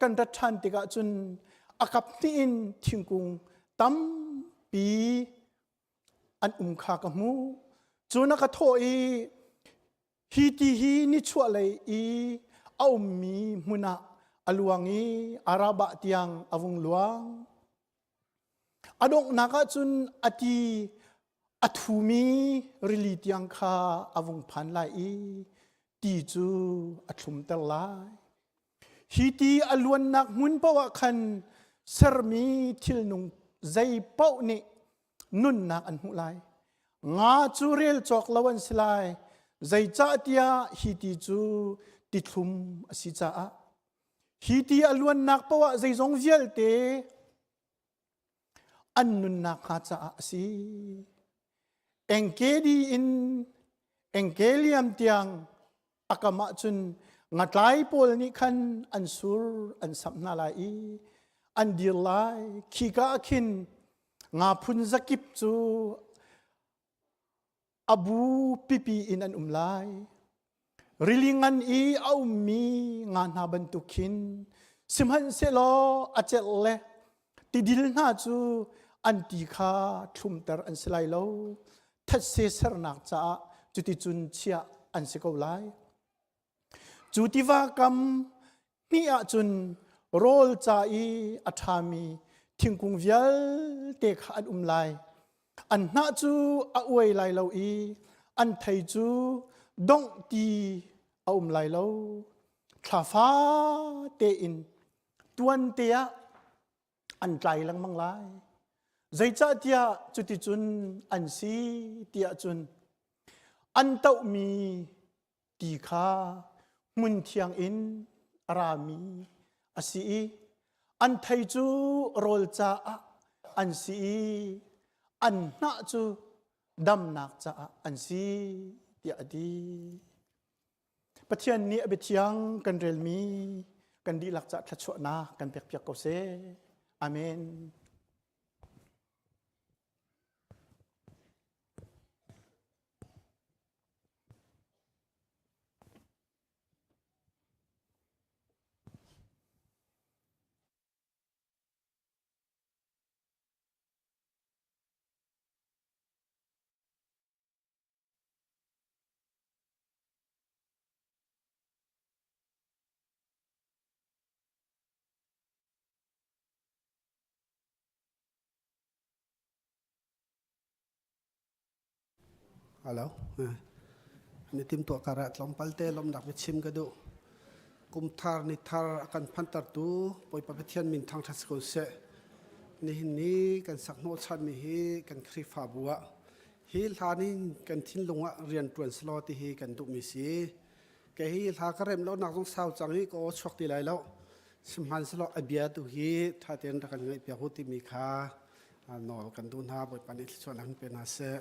kan rat ṭhan tikah cun a kap hnih in thingkung tampi an um kha ka hmuh. Cun a ka thawh i hi ti hi nichuahlei i a ummi hmun ah a luang i Arabah tiang a vung luang. A donghnak ah cun a ti a thumi rili tiang kha a vung phan lai i ti cu a thlumter lai. Hi ti a luannak hmun paoh ah khan sermi thilnung zei paoh nih nunnak an hmuh lai. Nga cu rel cawk lo an si lai. Zeicahtiah hi ti cu tithlum a si caah. Hi ti a luannak paoh ah zeizong vialte an nunnak hnga caah a si. Engkedi in Engkeliam tiang a kam ahcun ngatlai pawl nih khan an sur an samh hna lai i an dir lai. Khika ah khin nga phun zakip cu a bu pipi in an um lai. Rili ngan i a ummi nga hna bantuk khin sihmanhsehlaw a celh le tidil hna cu an ti kha thlumter an si lai lo. Thetse sernak caah cuticun chiah an si ko lai. Cu tiva kam hnih ahcun rawl ca i a ṭhami thingkung vialte kha an um lai. An hnah cu a uai lai lo i an thei cu dongh ti a um lai lo. Thla fate in tuante ah an tlai lengmang lai. Zeicahtiah cuticun an si tiah cun an tohmi ti kha hmun thiang in a rami a si i an thei cu rawl caah an si i an hnah cu damnak caah an si tiah a ti. Pathian nih a biathiang kan relmi kan dihlak caah thluachuahnak kan pekpiak ko seh. Amen. Alo. Ni timtuah kar ah tlawmpal te lawmnak biachim ka duh. Kum thar ni thar a kan phantertu Bawipa Pathian min thangṭhat si ko seh. Nihin ni kan sak hnawhchanmi hi kan Khrihfabu ah hi hlan in kan thinlung ah rian ṭuan selaw ti hi kan duhmi si. Kei hi hla ka rem lonak zong sau cang i ka aw chuak ti lai lo. Sihmanhsehlaw a bia tu hi ṭha tein rak kan ngaihpiak u timi kha nawl kan duh hna. Bawipa nih thluachuahnak in pe hna seh.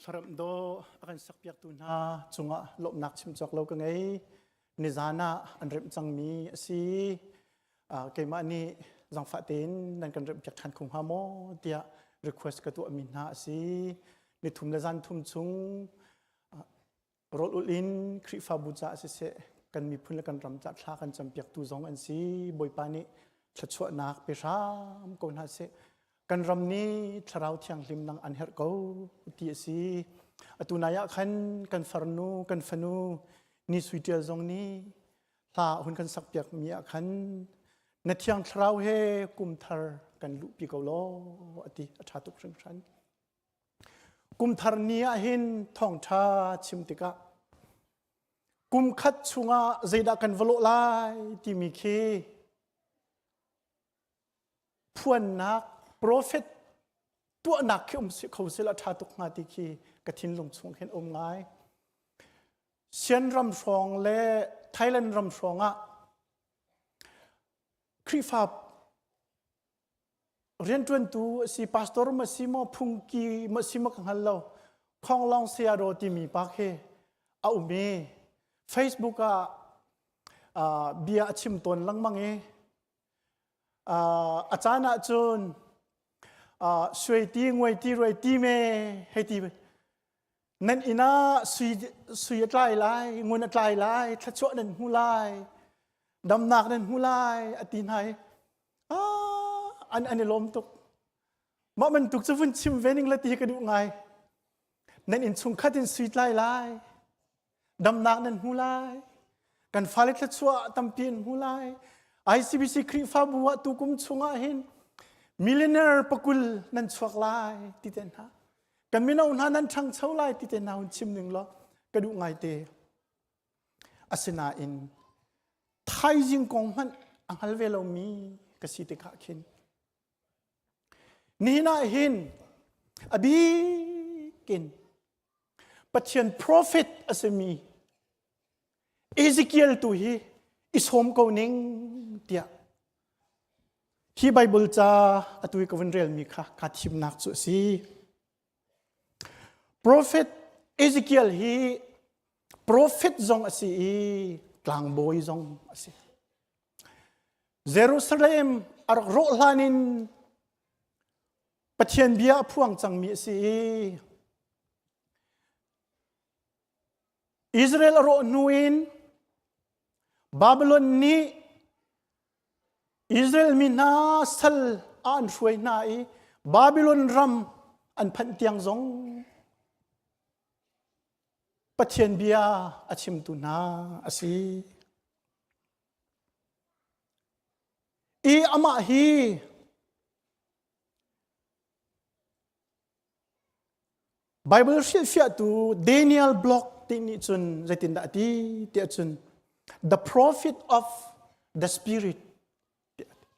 Thlarem dawh a kan sakpiaktu hna cungah lawmhnak chim cawk lo ka ngei. Nizan ah an remh cangmi a si. Keimah nih zangfah tein nan kan remhpiak ṭhan kho hnga maw tiah request ka tuahmi hna a si. Nithum le zan thum chung rawl ulh in Khrihfabu caah siseh kan miphun le kan ram caah thla kan campiaktu zong an si. Bawipa nih thluachuahnak pe hram ko hna seh. Kan ram nih thlarau thianghlim nang an herh ko ti a si. Atu nai ah khan kan farnu, kan fanu Ni Sui Ṭial zong nih hla hun kan sakpiak mi ah khan na thiang thlarau he kum thar kan luhpi ko law a ti a ṭha tuk hringhran. Kum thar ni ah hin thawngṭha chim tikah kum khat chungah zeidah kan va lawh lai timi khi phuannak prophet tuahnak khi um si kho sila ṭha tuk hnga ti khi ka thinlung chung khin um ngai. Sian ram hrawng le Thailand ram hrawng ah Khrihfa rianṭuantu a si pastor ma si maw phungki ma si maw ka hngal lo Khonglong Sayadaw timi pa khi a um i Facebook ah bia a chim tawn lengmang i a caan ah cun suai ti nguai ti ruai ti me hei ti nan inn ah sui sui a tlai lai ngun a tlai lai thluachuah nan hmu lai damnak nan hmu lai a ti hna i an an i lawm tuk mah bantuk cu vun chim ve ning la ti hi ka duh ngai nan inn chungkhat in sui tlai lai damnak nan hmu lai kan fale thluachuah tampi an hmu lai ICBC Khrihfabu ah tukum chungah hin millionaire pakul nan chuak lai ti te hna kan mino hna nan ṭhangcho lai ti te hna hun chim ning law ka duh ngai te asinain thaizing kong hmanh a hngal ve lomi ka si tikah khin nihin ah hin a bikin Pathian prophet a simi Ezekiel tu hi i sawm ko ning tiah hi Bible ca atu i ka vun relmi kha kaa thimnak cu a si. Prophet Ezekiel hi prophet zong a si i tlangbawi zong a si. Jerusalem a rak rawh hlan in Pathian bia a phuang cangmi a si i Israel a rawh hnu in Babylon nih Israel mi hna sal ah an hruai hna i Babylon ram an phanh tiang zong Pathian bia a chimtu hna a si. I amah hi Bible hrilhfiahtu Daniel Block ti nih cun zeitindah a ti tiah cun the prophet of the spirit tiah a ti.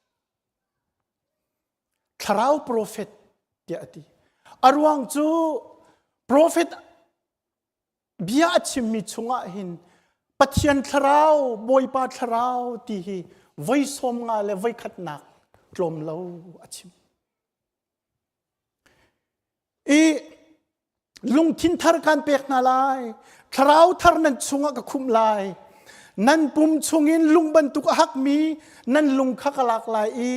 Thlarau prophet tiah a ti. A ruang cu prophet bia a chimmi chungah hin Pathian thlarau, Bawipa thlarau ti hi voi sawm nga le voi khatnak tlawm lo a chim. I lungthin thar kan pek hna lai, thlarau thar nan chungah ka khumh lai. Nan pum chungin lung bantuk a hakmi nan lung kha ka lak lai i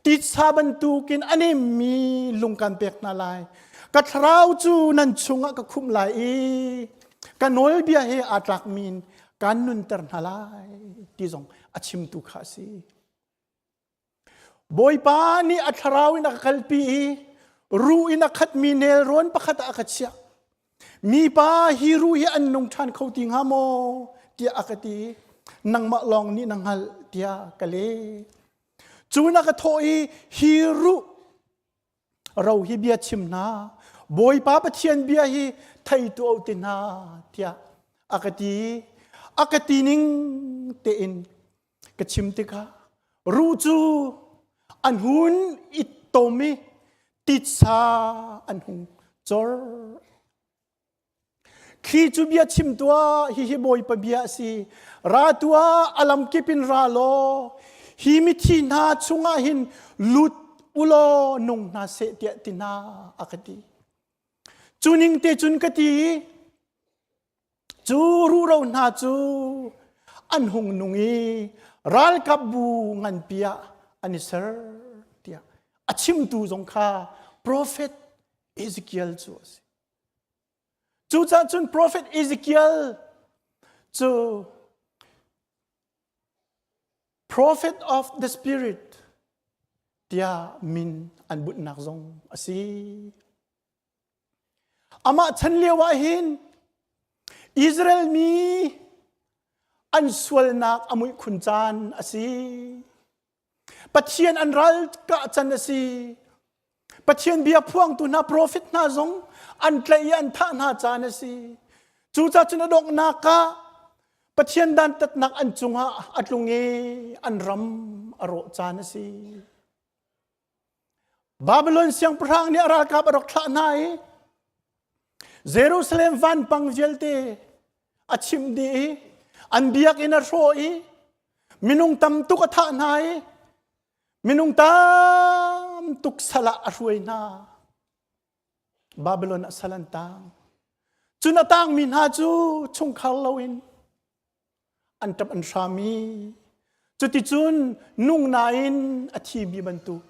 titsa bantukin a nemmi lung kan pek hna lai. Ka thlarau cu nan chungah ka khumh lai i ka nawlbia he aa tlakmi in kaan nunter hna lai ti zong a chimtu kha a si. Bawipa nih a thlarau in a ka kalpi i ruh in a khatmi nelrawn pakhat ah a ka chiah. Mipa hi ruh hi an nung ṭhan kho ti hnga maw tiah a ka ti i nangmah lawng nih na hngalh tiah ka leh. Cun a ka thawh i hi ruh ro hi bia chim hna bawipa pathian bia hi thei tuah u ti hna tiah a ka ti a ka ti ning tein ka chim tikah ruh cu an hun i tom i titsa an hung cor Thli cu bia chim tuah, hihi Bawipa bia a si. Ra tuah, a lamkip in ra law, hi mithi hna chungah hin lut ulaw nung hna seh tiah ti hna a ka ti. Cu ning te cun ka ti i cu ruhro hna cu an hung nung i ralkapbu nganpi ah an i ser tiah a chimtu zong kha profet Ezekiel cu a si. Cucaah cun profet Ezekiel cu prophet of the spirit tiah min an bunhnak zong a si. Amah chan lio ah hin Israel mi an sualnak a muih khun caan a si. Pathian an ral kah can a si. Pathian bia phuangtu hna profet hna zong an tlaih i an thah hna caan a si. Cucaah cun a donghnak ah Pathian dantatnak an cungah a tlung i an ram a rawh caan a si. Babylon siangpahrang nih a ralkap a rak thlah hna i Jerusalem vanpang vialte a chimh dih i an biakinn a hrawh i minung tam tuk a thah hna i minung tam tuk sal ah a hruai hna. Babylon ah sal an tang. Cun a tangmi hna cu chungkhar loin an ṭap an hram i cuticun nung nain a thimi bantuk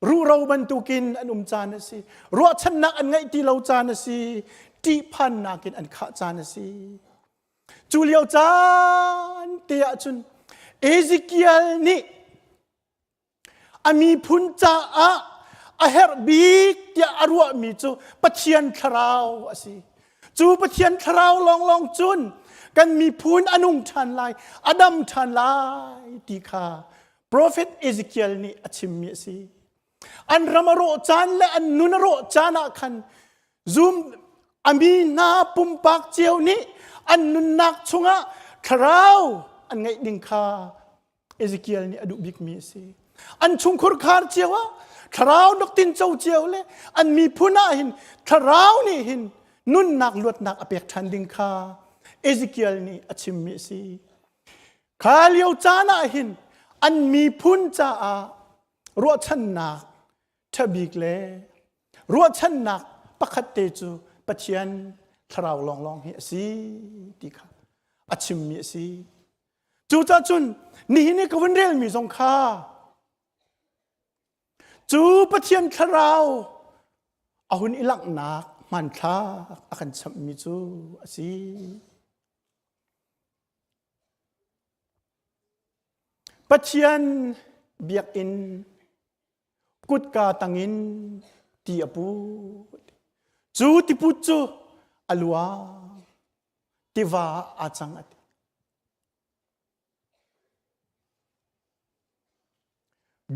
ruhro bantukin an um caan a si ruahchannak an ngeih ti lo caan a si ṭihphannak in an khah caan a si cu lio caan te ah cun Ezekiel nih A miphun caah a herh bik tiah a ruahmi cu Pathian thlarau a si. Cu Pathian thlarau lawnglawng cun kan miphun a nung ṭhan lai, a dam ṭhan lai ti kha Profet Ezekiel nih a chimmi a si. An ram a rawh caan le an nun a rawh caan ah khan zum a mi hna pumpak cio nih an nunnak chungah thlarau an ngeih ding kha Ezekiel nih a duh bikmi a si. An chungkhur khar cio ah thlarau nak tinco cio le an miphun ah hin thlarau nih hin nunnak luatnak a pek ṭhan ding kha Ezekiel nih a chimmi a si. Kha lio caan ah hin an miphun caah ruahchannak ṭhabik le ruahchannak pakhat te cu Pathian thlarau lawnglawng hi a si ti kha a chimmi a si. Cucaah cun nihin i ka vun relmi zong kha cu Pathian thlarau a hun i langhnak hmanthlak a kan chamhmi cu a si. Pathian biakinn kutka tangin ti a put. Cu tiput cu a luang. Tiva ah aa cang a ti.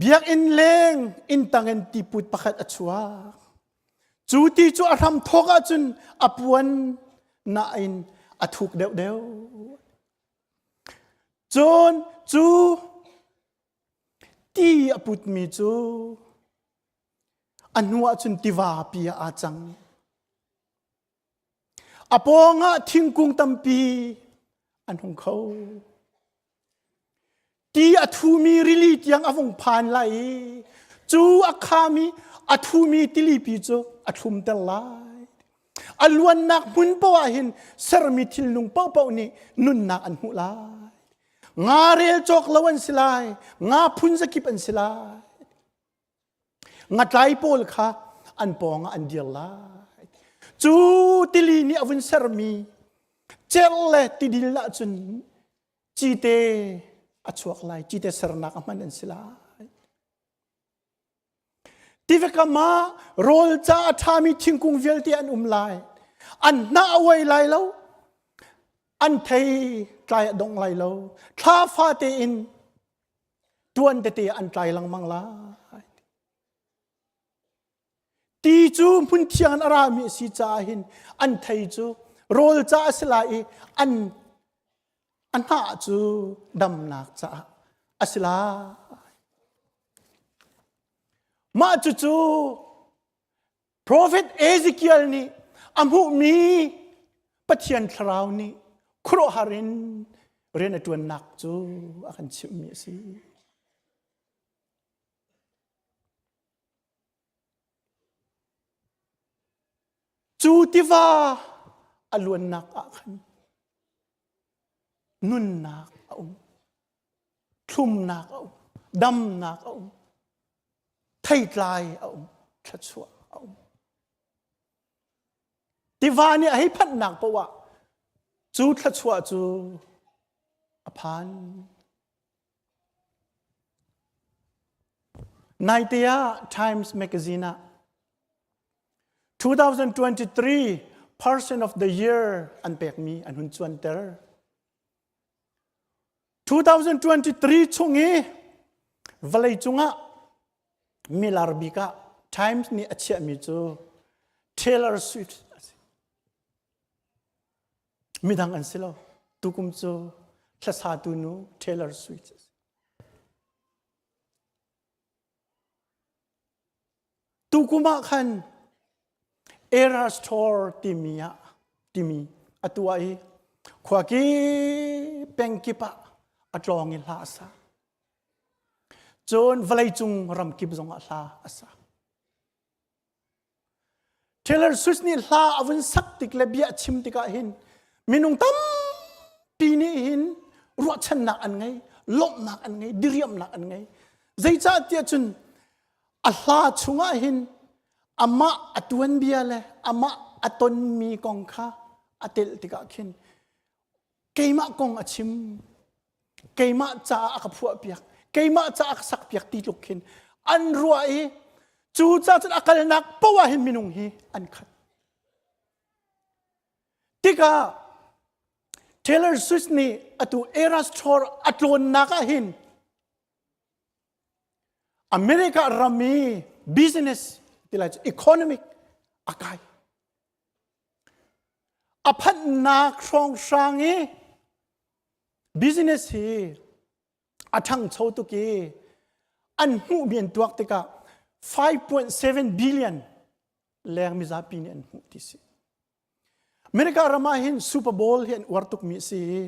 Biakinn leng inn tang in tiput pakhat a chuak. Cu ti cu a hram thawk ahcun a puan nain a thuk deuhdeuh. Cun cu ti a putmi cu a hnu ahcun tiva pi ah aa cang. A pawngah thingkung tampi an hung kho. Ti a thumi rili tiang a vung phan lai i cu a khami a thumi tilipi cu a thlumter lai. A luannak hmun paoh ah hin sermi thilnung paohpaoh nih nunnak an hmuh lai. Nga rel cawk lo an si lai, nga phun zakip an si lai. Ngatlai pawl kha an pawngah an dir lai. Cu tili nih a vun sermi cerh le tidil ahcun cite a chuak lai. Cite sernak a hman an si lai. Tiva kam ah rawl ca a ṭhami thingkung vialte an um lai. An hnah a uai lai lo. An thei tlai a dong lai lo. Thla fate in tuan tete an tlai lengmang lai. Ti cu hmun thiang in a rami a si caah hin an thei cu rawl ca a si lai i an a hnah cu damnak caah a si lai. Mah cucu Profet Ezekiel nih a hmuhmi Pathian thlarau nih khuaruahhar in rian a ṭuannak cu a kan chimhmi a si. Cu tiva a luannak ah khan nunnak a um, thlumnak a um, damnak a um, theitlai a um, thluachuah a um. Tiva nih a hei phanhnak paoh ah cu thluachuah cu a phan. Naite ah Times Magazine ah 2023 Person of the Year an pekmi an hun cuanter. 2023 chung i vawlei cungah milar bik ah Times nih a chiahmi cu Taylor Swift a si. Midang an si lo. Tukum cu hlasatu nu Taylor Swift a si. Tukum ah khan Eras Tour timi ah timi a tuah i khua kip peng kip ah a tlawng i hla a sa. Cun vawleicung ram kip zong ah hla a sa. Taylor Swift nih hla a vun sak tik le bia a chim tikah hin minung tampi nih hin ruahchannak an ngei, lawmhnak an ngei, diriamnak an ngei. Zeicah tiah cun a hla chungah hin amah a tuanbia le amah a tonmi kong kha a telh tikah khin keimah kong a chim keimah caah a ka phuahpiak keimah caah a ka sakpiak ti tluk khin an ruah i cu ca cun a kalnak poah ah hin minung hi an khat tikah Taylor Swift nih atu Eras Tour a tlawnnak ah hin America ram i business ti lai cu economic a kai a phanhnak hrawnghrang i business hi a ṭhangcho tuk i an hmuhmi an tuak tikah 5.7 billion leng mizapi nih an hmuh ti si. America ram ah hin Super Bowl hi an uar tukmi a si i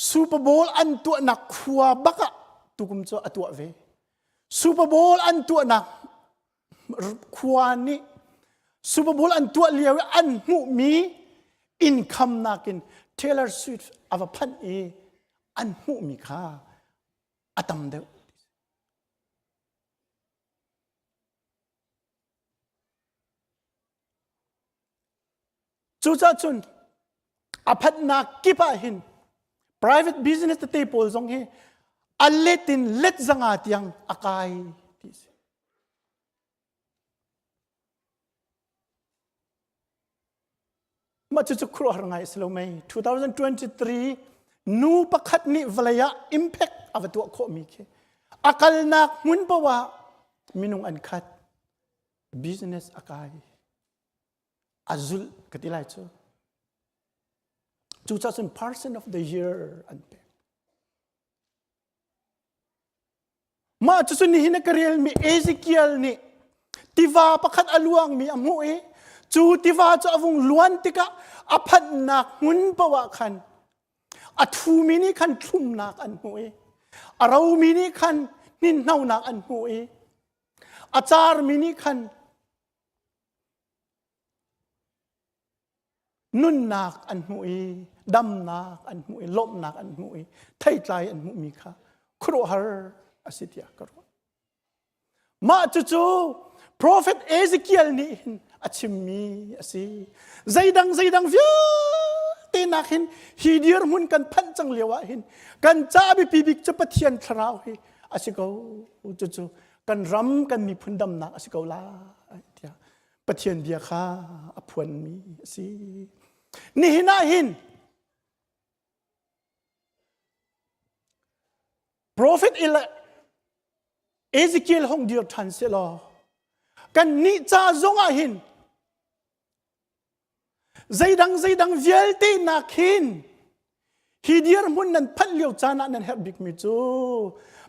Super Bowl an tuahnak khua bak ah tukum cu a tuah ve. Super Bowl an tuahnak khua nih Super Bowl an tuah lio i an hmuhmi income nakin Taylor Swift a va phanh i an hmuhmi kha a tam deuh. Cucaah cun a phanhnak kip ah hin private business tete pawl zong hi a let in let zanga tiang a kai ti si. Mah cucu khuaruahhar ngai a si lo mei. 2023 nu pakhat nih vawlei ah impact a va tuah khawhmi khi a kalnak hmun paoh ah minung an khat business a kai a zulh ka ti lai cu cucaah cun person of the year an pek mah cucu nihin a ka relmi Ezekiel nih tiva pakhat a luangmi a hmuh i cu tiva cu a vung luan tikah a phanhnak hmun paoh ah khan a thumi nih khan thlumnak an hmuh i a romi nih khan hninhnonak an hmuh i a carmi nih khan nunnak an hmuh i damnak an hmuh i lawmhnak an hmuh i theitlai an hmuhmi kha khuaruahhar a si tiah ka ruah. Mah cucu Prophet Ezekiel nih hin a chimmi a si. Zeidang zeidang vialte nak hin hi dirhmun kan phanh cang lio ah hin kan ca biapi bik cu Pathian thlarau hi a si ko. Cucu kan ram kan miphun damnak a si ko lai tiah Pathian bia kha a phuanmi a si. Nihin ah hin Prophet Ezekiel hong dir ṭhan seh law kan nih ca zong ah hin zeidang zeidang vialte nak hin hi dirhmun nan phanh lio caan ah nan herh bikmi cu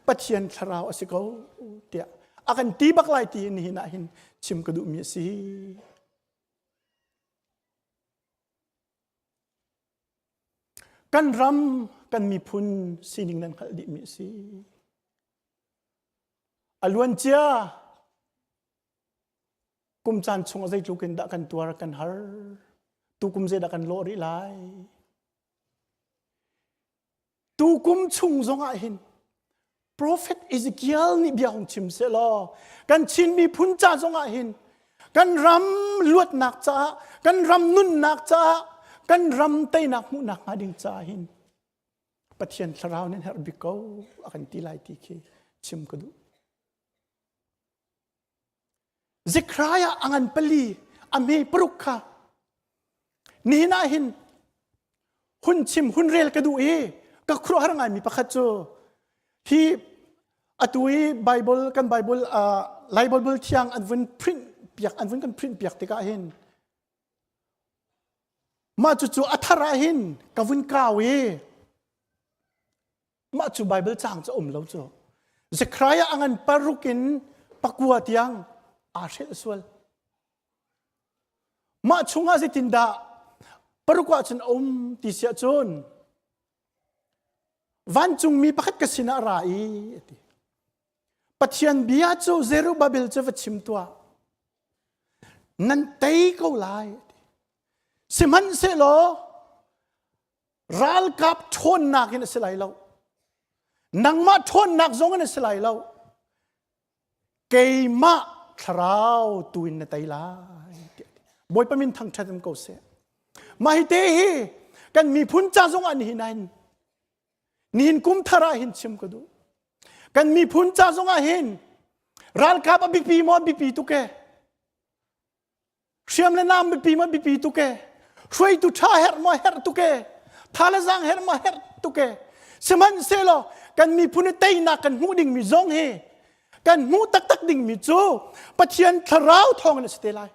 Pathian thlarau a si ko tiah a kan ti bak lai ti nihin ah hin chim ka duhmi a si. Kan ram, kan miphun sining nan hngalh dihmi a si. A luancia. Kum caan chung ah zeitluk in dah kan tuar kan har? Tukum zeidah kan lawh rih lai? Tukum chung zong ah hin Prophet Ezekiel nih bia hung chim seh law kan Chin miphun ca zong ah hin kan ram luatnak caah kan ram nunnak caah kan ram teinak hmuhnak hnga ding caah hin Pathian thlarau nan herh bik ko a kan ti lai ti khi chim ka duh. Zekhariah a ngan pali a hme paruk kha nihin ah hin hun chim hun rel ka duh i ka khuaruahhar ngaimi pakhat cu hi atu i Bible kan Bible uh, Lai Bible thiang an vun print piak an vun kan print piak tikah hin mah cucu a thar ah hin ka vun kau i Mah cu Baibal caang cu a um lo cu. Zekhariah a ngan paruk in pakua tiang aa hrelh sual. Mah chungah zeitindah paruk ah cun a um ti si ahcun vancungmi pakhat ka sinah a ra i a ti. Pathian bia cu Zerubbabel cu va chim tuah. Nan tei ko lai a ti. Sihmanhsehlaw Ralkap ṭhawnnak in a si lai lo. Nangmah ṭhawnnak zong in a si lai lo. Keimah thlarau tu in na tei lai. Bawipa min thangṭhat in ko seh. Mah hi te hi kan miphun ca zong ah nihin ah hin nihin kum thar ah hin chim ka duh. Kan miphun ca zong ah hin ralkap a biapi maw biapi tuk e. Hriam le nam biapi ma biapi tuk e. Hruaitu ṭha herh maw herh tuk e. Tha le zaang herh maw herh tuk e. Sihmanhsehlaw kan miphun i teinak kan hmuh dingmi zong hi kan hmuh taktak dingmi cu Pathian thlarau thawng in a si te lai.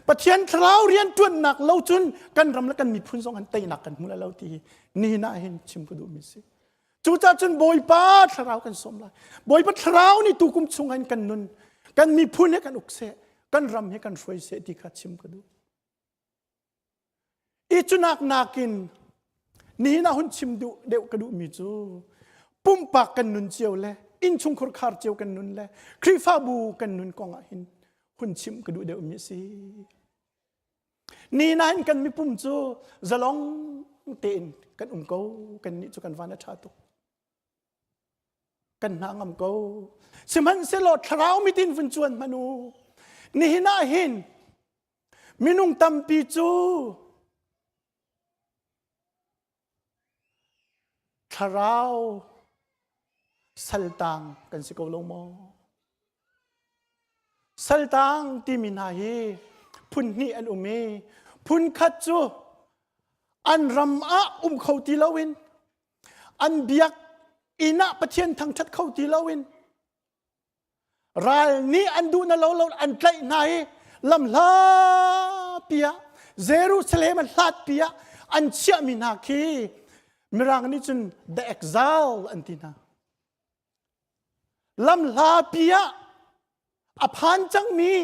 Pathian thlarau rian ṭuannak lo cun kan ram le kan miphun zong han teinak kan hmu lai lo ti hi nihin ah hin chim ka duhmi si. Cucaah cun Bawipa thlarau kan sawm lai. Bawipa thlarau nih tukum chung hin kan nun, kan miphun he kan uk seh, kan ram he kan hruai seh ti kha chim ka duh. I cunak nakin nihin ah hun chim duh deuh ka duhmi cu pumpak kan nun cio le innchungkhur khar cio kan nun le Khrihfabu kan nun kong ah hin hun chim ka duh deuhmi a si. Ni nain kan mipum cu zalong tein kan um ko. Kannih cu kan van a ṭha tuk. Kan hna ngam ko. Sihmanhsehlaw thlarau mitin vun cuan hmanh u. Nihin ah hin minung tampi cu Thlarau saltang kan si ko lo maw? Saltang timi hna hi phun hnih an um i phun khat cu an ram ah um kho ti loin an biak inn ah Pathian thangṭhat kho ti loin Ral nih an duh na lo lo an tlaih hna i lamhla pi ah Jerusalem a hlat pi ah an chiahmi hna khi Mirang nih cun the exile an ti hna. Lamhla pi ah a phan cangmi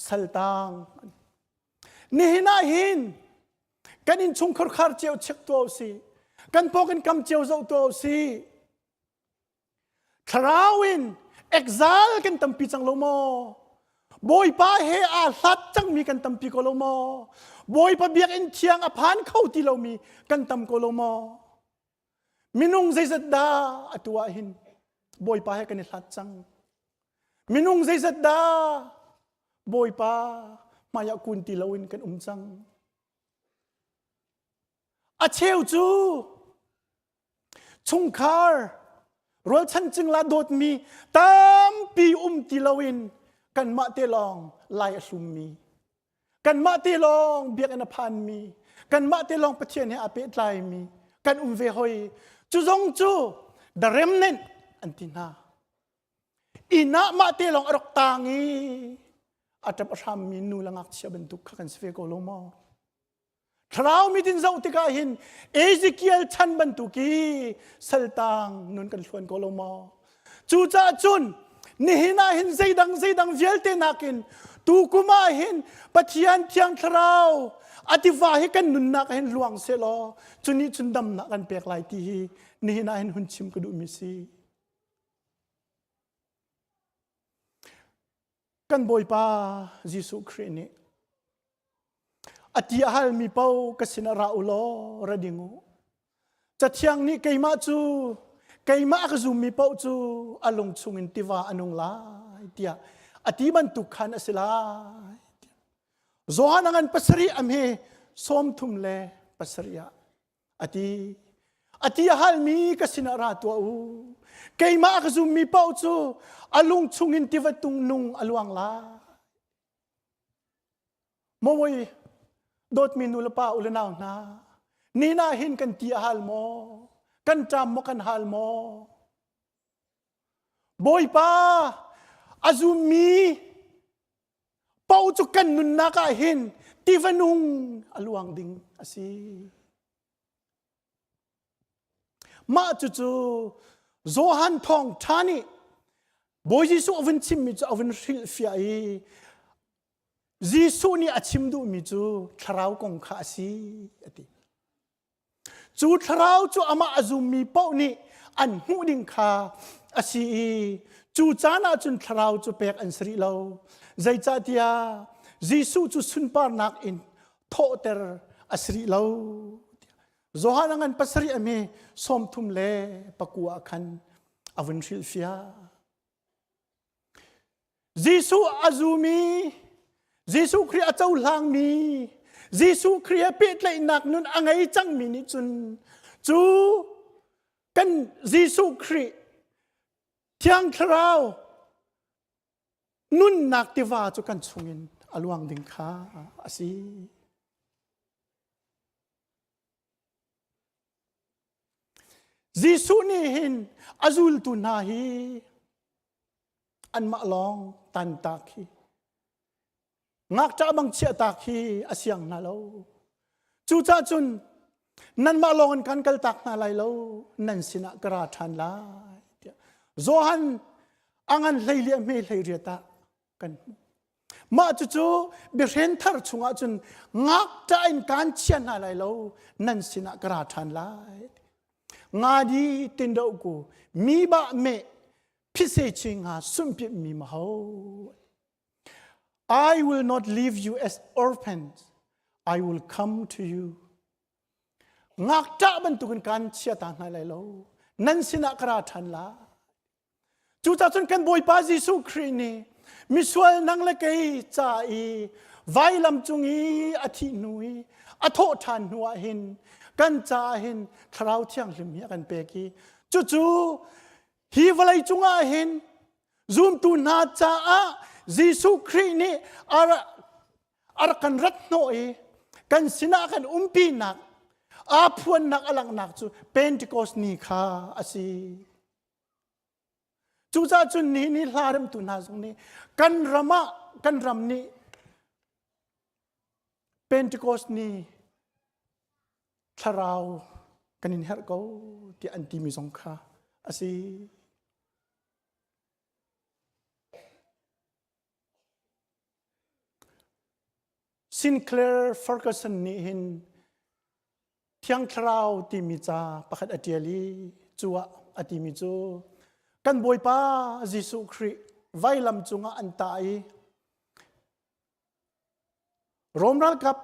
saltang nihin ah hin kan innchungkhar khar cio check tuah usih kan paw kan kam cio zoh tuah usih thlarau in exile kan tampi cang lo maw Bawipa he aa hlat cangmi kan tampi ko lo maw Bawipa biakinn thiang a phan kho ti lomi kan tam ko lo maw minung zeizat dah atu ah hin Bawipa he kan i hlat cang Minung zeizat dah Bawipa hmaiah kun ti loin kan um cang. A cheu cu chungkhar rualchan cingla dawtmi tampi um ti loin kanmah te lawng lai a hlummi kanmah te lawng biakinn a phanmi kanmah te lawng Pathian he aa pehtlaimi kan um ve hoi cu zong cu the remnant an ti hna Inn ah mah te lawng a rak taang i a ṭap a hrammi nu le ngakchia bantuk kha kan si ve ko lo maw? Thlarau mit in zoh tikah hin Ezekiel chan bantuk i saltang nun kan hluan ko lo maw? Cucaah cun nihin ah hin zeidang zeidang vialte nakin tukum ah hin Pathian Thiang Thlarau a tiva hi kan nunnak ah hin luang sehlaw cu nih cun damnak kan pek lai ti hi nihin ah hin hun chim ka duhmi si. Kan Bawipa Jesuh Khrih nih a ti a halmi paoh ka sinah ra u law ra ding u. Cathiang nih keimah cu keimah a ka zummi paoh cu a lung chungin tiva a nung lai tiah a ti bantuk khan a si lai. Johan a ngan pasarih a hme 37 ah a ti. A ti a halmi ka sinah ra tuah u. Keimah a ka zummi paoh cu a lung chungin tiva tung nung a luang lai. Mawi dawtmi nu le pa u le nau hna, ni na hin kan ti a hal maw? Kan ṭam maw kan hal maw? Bawipa a zummi paoh cu kan nunnak ah hin tiva nung a luang ding a si. Mah cucu Johan thawngṭha nih Bawi Jesuh a vun chimmi cu a vun hrilhfiah i Jesuh nih a chim duhmi cu thlarau kong kha a si a ti. Cu thlarau cu amah a zummi paoh nih an hmuh ding kha a si i cu caan ah cun thlarau cu pek an si rih lo. Zeicahtiah Jesuh cu sunparnak in thawhter a si rih lo. Johan a ngan pasarih a mi 39 ah khan a vun hrilhfiah. Jesuh a zumi, Jesuh Khrih a cohlangmi, Jesuh Khrih he pehtlaihnak nun a ngei cangmi nih cun cu kan Jesuh Khrih Thiang Thlarau nunnak tiva cu kan chungin a luang ding kha a si. Jesuh nih hin a zultu hna hi anmah lawng tantak hi ngakṭah bang chiahtak hi a siang hna lo. Cucaah cun nanmah lawng in kan kaltak hna lai lo, nan sinah ka ra ṭhan lai tiah Johan a ngan hlei li a hme hlei riat ah kan hmuh. Mah cucu biahren thar chungah cun ngakṭah in kaan chia hna lai lo, nan sinah ka ra ṭhan lai. Nga di tin do ku mi ba me phise chi nga sumpi mi ma ho. I will not leave you as orphans. I will come to you. Ngakṭah bantukin kaan chia ta hna lai lo. Nan sinah ka ra ṭhan lai. Cucaah cun kan Bawipa Jesuh Khrih nih misual nang le kei ca i vailam cung i a thih hnu i a thawh ṭhan hnu ah hin kan caah hin Thlarau Thianghlim hi a kan pek i cucu hi vawlei cungah hin zumtu hna caah Jesuh Khrih nih a rak kan rat hnawh i kan sinah kan umpinak aa phuannak a langhnak cu Pentecost ni kha a si. Cucaah cun nihin i hla remtu hna zong nih kan ram ah kan ram nih Pentecost ni thlarau kan in herh ko tiah an timi zong kha a si. Sinclair Ferguson nih hin Thiang Thlarau timi ca pakhat a ṭial i cu ah a timi cu kan Bawipa Jesuh Khrih vailam cungah an tah i Rom ralkap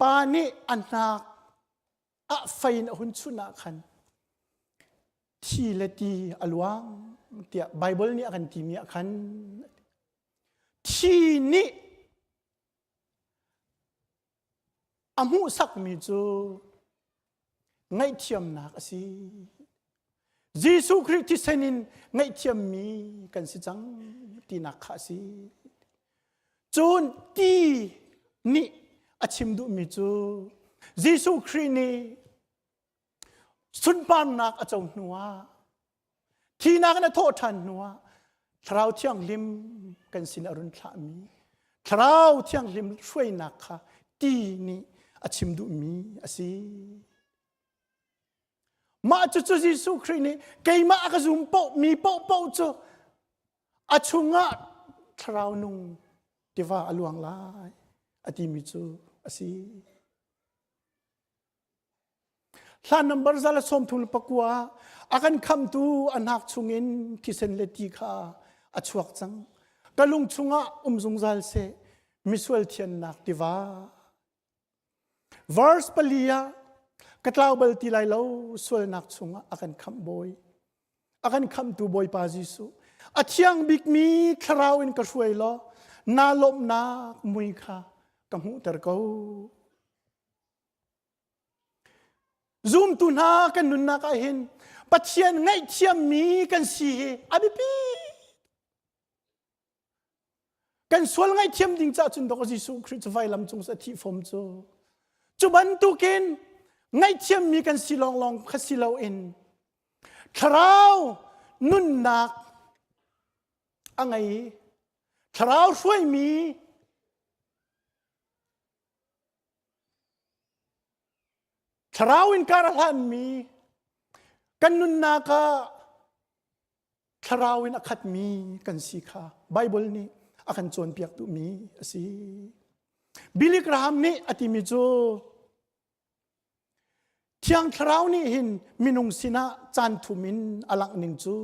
pa nih a hnak ah fei in a hun chunh ah khan thi le ti a luang tiah Baibal nih a kan timi ah khan thi nih a hmuhsakmi cu ngaihthiamnak a si. Jesuh Khrih thisen in ngaihthiammi kan si cang tinak kha a si. Cun ti nih a chim duhmi cu Jesuh Khrih nih sunparnak a co hnuah Thihnak in a thawh ṭhan hnuah Thlarau Thianghlim kan sin a run thlahmi Thlarau Thianghlim hruainak kha ti nih a chim duhmi a si. Mah cucu Jesuh Khrih nih keimah a ka zum paoh mi paohpaoh cu a chungah Thlarau nung tiva a luang lai a timi cu a si. Hla number 139 a kan khamtu a hnak chungin thisen le ti kha a chuak cang. Ka lung chungah um zungzal seh misual thiannak tiva. Verse pali ah ka tlau bal ti lai lo sualnak chungah a kan khamh bawi. A kan khamhtu Bawipa Jesuh. A thiang bikmi thlarau in ka hruai law naa lawmhnak mui kha ka hmuhter ko. Zumtu hna kan nunnak ah hin Pathian ngaihthiammi kan si hi a biapi. Kan sual ngaihthiam ding caah cun dok Jesuh Khrih cu vailam cung a thih fom cu. Cu bantukin ngaihthiammi kan si lawnglawng kha si loin thlarau nunnak a ngei i thlarau hruaimi Thlarau in kar a hlanmi kan nunnak ah thlarau in a khatmi kan si kha Bible nih a kan cawnpiak duhmi a si. Billy Graham nih a timi cu Thiang Thlarau nih hin minung sinah caan thum in a langh ning cu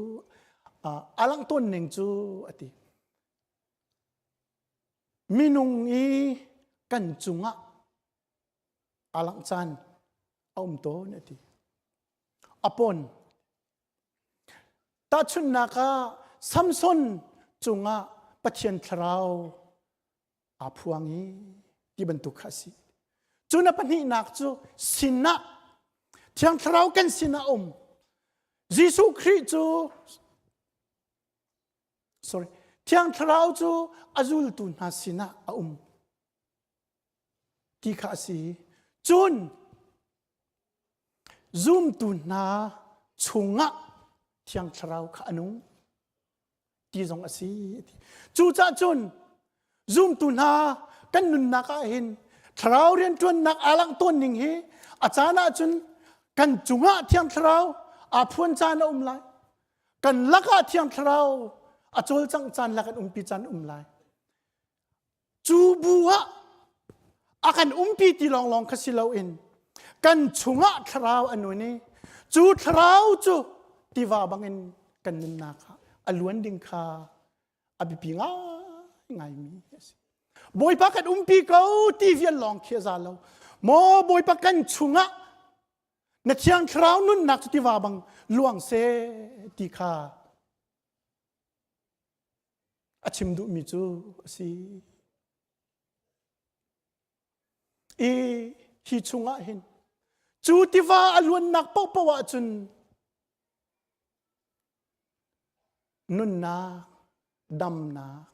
a langh tawn ning cu a ti. Minung i kan cungah a langh caan a um tawn a ti. A pawn. Tahchunhnak ah Samson cungah Pathian thlarau aa phuang i ti bantuk kha a si. Cu na pahnihnak cu sinah Thiang Thlarau kan sinah um. Jesuh Khrih cu sorry Thiang Thlarau cu a zultu hna sinah a um. Ti kha a si. Cun zumtu hna chungah Thiang Thlarau kha a nung ti zong a si. Cucaah cun zumtu hna kan nunnak ah hin Thlarau rianṭuannak aa langh tawn ning hi a caan ah cun kan cungah Thiang Thlarau aa phuan caan a um lai. Kan lakah Thiang Thlarau a cawlcangh caan le kan umpi caan um lai. Cu bu ah a kan umpi ti lawnglawng kha si loin kan chungah thlarau a nun i cu thlarau cu tiva bangin kan nunnak ah a luan ding kha a biapi ngaingaimi a si. Bawipa kan umpi ko ti vial lawng khi a za lo. Maw Bawipa kan chungah na thiang thlarau nunnak cu tiva bang luang seh ti kha a chim duhmi cu a si. I hi chungah hin cu tiva a luannak paohpaoh ahcun nunnak, damnak,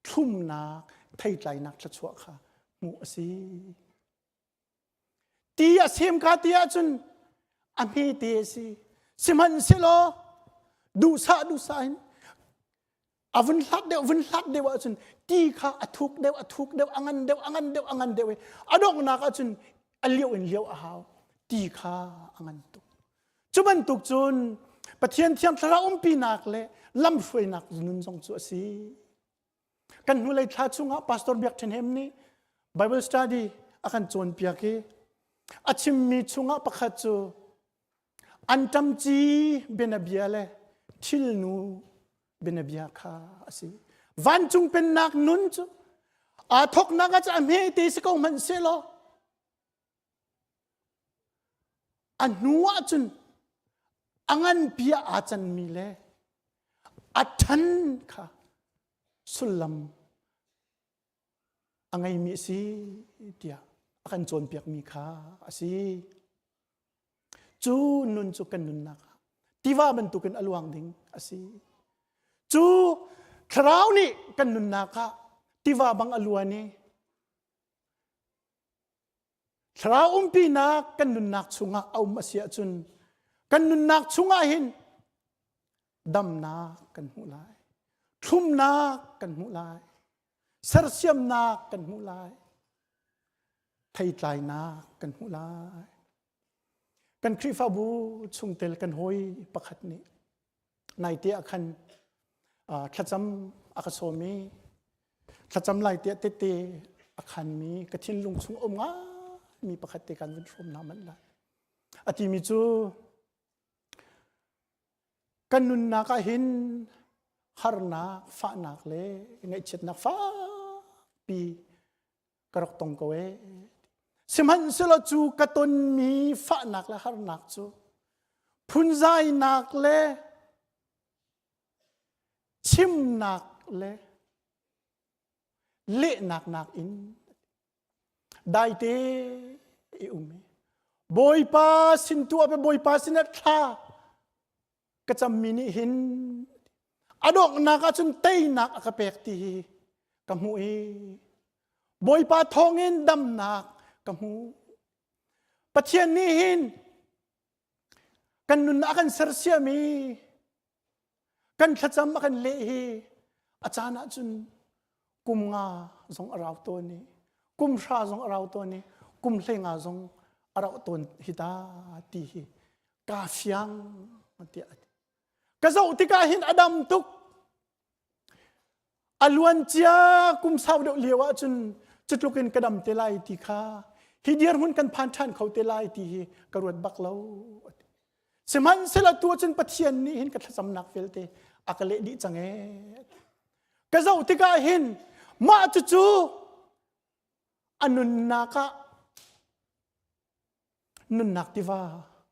thlumnak, theitlainak thluachuah kha hmuh a si. Ti a sem ka ti ahcun a hmete a si. Sihmanhsehlaw duhsah duhsah in a vun hlat deuh vun hlat deuh ahcun ti kha a thuk deuh a thuk deuh a ngan deuh a ngan deuh a ngan deuh i a donghnak ahcun a lio in lio a hau ti kha a ngan tuk cu bantuk cun Pathian thiang thlarau umpinak le lamhruainak nun zong cu a si Kan hnulei thla chungah Pastor Biak Ṭhen Hem nih Bible study a kan cawnpiak i a chimmi chungah pakhat cu anṭamci bianabia le thilnu bianabia kha a si. Vancung pennak nun cu aa thawknak ah a hmete si ko hmanh sehlaw A hnu ahcun a nganpi ah aa canmi le a ṭhan kha sullam a ngeimi a si tiah a kan cawnpiakmi kha a si. Cu nun cu kan nunnak ah tiva bantukin a luang ding a si. Cu thlarau nih kan nunnak ah tiva bang a luan i Thlarau umpinak kan nunnak chungah a um a si ahcun kan nunnak chungah hin damnak kan hmuh lai, thlumnak kan hmuh lai, sersiamnak kan hmuh lai, theitlainak kan hmuh lai. Kan Khrihfabu chungtel kan hawi pakhat nih naite ah khan thlacam a ka sawm i thlacam lai tiah tete a khanmi ka thinlung chung um ngaimi pakhat te kan vun hrawm hna manh lai. A timi cu kan nunnak ah hin Harnak, fahnak le ngaihchiatnak fakpi ka rak tong ko ee. Sihmanhsehlaw cu ka tonmi fahnak le harnak cu phunzainak le chimnak le lehnak nakin daite i um i Bawipa sin tu ah Bawipa sinah thla ka cammi nih hin a donghnak ahcun teinak a ka pek ti hi ka hmuh i Bawipa thawngin damnak ka hmu. Pathian nih hin kan nunnak a kan sersiam i kan thlacam a kan leh hi a caan ahcun kum nga zong a rau tawn i kum hra zong a rau tawn i kum hleinga zong a rauh tawn hi ta ti hi kaa fiang tiah a ti. Ka zoh tikah hin a dam tuk. A luancia kum sau deuh lio ahcun cutluk in ka dam te lai ti kha hi dirhmun kan phan ṭhan kho te lai ti hi ka ruat bak lo. Sihmanhsehlaw tu ahcun Pathian nih hin ka thlacamnak vialte a ka leh dih cang ee. Ka zoh tikah hin mah cucu a nunnak ah nunnak tiva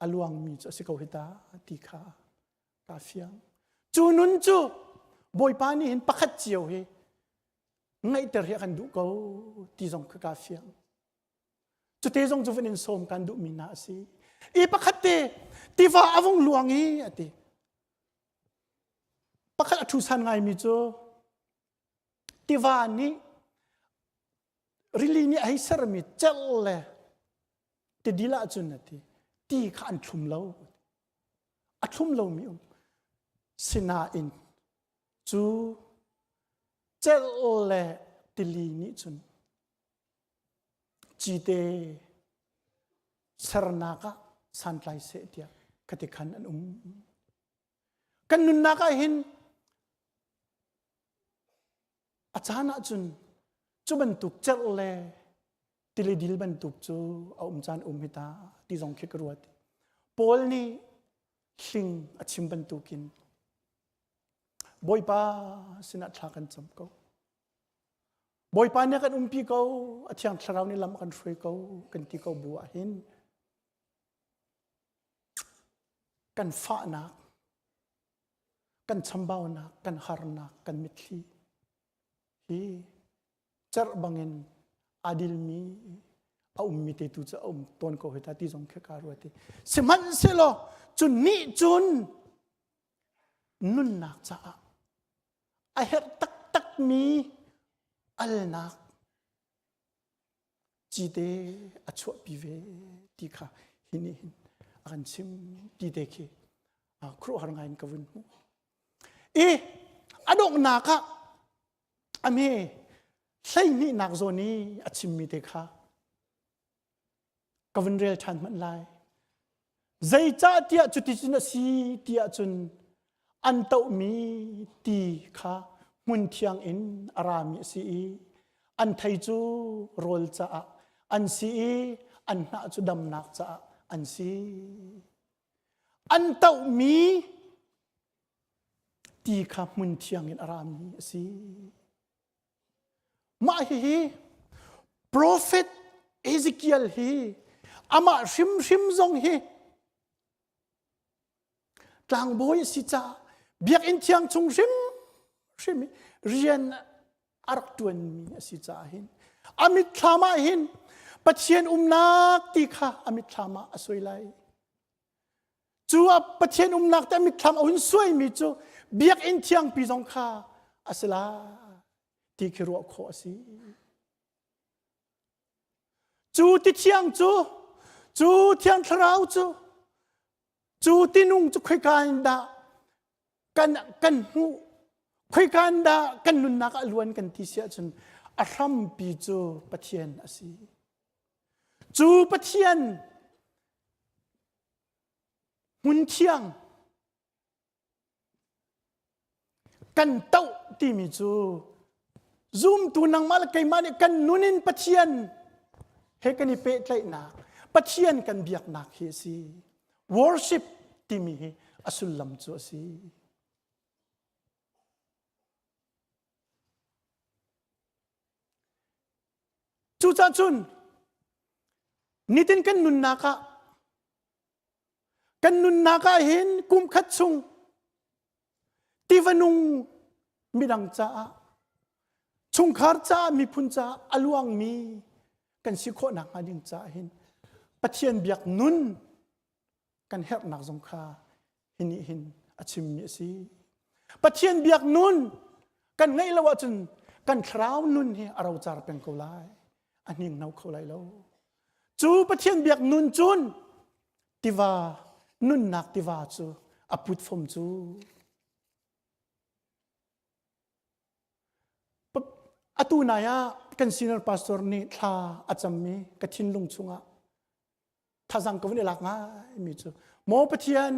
a luangmi cu a si ko hi ta ti kha kaa fiang. Cu nun cu Bawipa nih hin pakhat cio hi ngaihter hi a kan duh ko ti zong kha kaa fiang. Cute zong cu van in sawm kan duhmi hna a si. I pakhat te tiva a vung luang i a ti. Pakhat a ṭhu san ngaimi cu tiva nih rili nih a hei sermi celh le tidil ahcun a ti ti kha an thlum lo a thlum lomi um sinain cu celh le tili nih cun cite sernak ah santlai seh tiah khati khan an um kan nunnak ah hin A caan ahcun cu bantuk cerh le tilidil bantuk cu a um caan um hi ta ti zong khi ka ruat. Paul nih hling a chim bantukin Bawipa sinah thla kan cam ko. Bawipa nih a kan umpi ko, a thiang thlarau nih lam a kan hruai ko kan ti ko bu ah hin kan fahnak kan chambaunak, kan harnak, kan mitthli hi cerh bangin aa dilmi a ummi te tu cu a um tawn ko hoi ta ti zong khi ka ruat i sihmanhsehlaw cu nih cun nunnak caah a herh taktakmi alnak cite a chuahpi ve ti kha hi nih hin a kan chim ti te khi khuaruahhar ngai in ka vun hmuh. I a donghnak ah a me hleihnihnak zawn i a chimmi te kha ka vun rel ṭhan hmanh lai. Zeicahtiah cuticun a si tiah cun an tohmi ti kha hmun thiang in a rami a si i an thei cu rawl caah an si i an hnah cu damnak caah an si. An tohmi ti kha hmun thiang in a rami a si. Mah hihi profet Ezekiel hi amah hrimhrim zong hi tlangbawi a si caah biakinn thiang chung hrimhrim i rian a rak ṭuanmi a si caah hin a mitthlam ah hin Pathian umnak ti kha a mitthlam ah a suai lai. Cu a Pathian umnak te a mitthlam a hun suaimi cu biakinn thiangpi zong kha a si lai ti khi ruah khawh a si. Cu ti thiang cu, cu thiang thlarau cu, cu tinung cu khoika in dah kan, kan hmuh, khoika in dah kan nunnak ah luan kan ti si ahcun a hrampi cu Pathian a si. Cu Pathian hmun thiang kan toh timi cu zumtu nangmah le keimah nih kan nun in Pathian he kan i pehtlaihnak Pathian kan biaknak hi a si worship timi hi a sullam cu a si. Cucaah cun nitin kan nunnak ah kan nunnak ah hin kum khat chung tiva nung midang caah chungkhar caah miphun caah a luangmi kan si khawh nakhnga ding caah hin Pathian biak nun kan herhnak zong kha hi nih hin a chimmi a si. Pathian biak nun kan ngeih lo ahcun kan thlarau nun hi a rocar peng ko lai. A hninghno kho lai lo. Cu Pathian biak nun cun tiva nunnak tiva cu a put fom cu. Atu nai ah kan senior pastor nih thla a cammi ka thinlung chungah thazang ka vun i lak ngai mi cu maw Pathian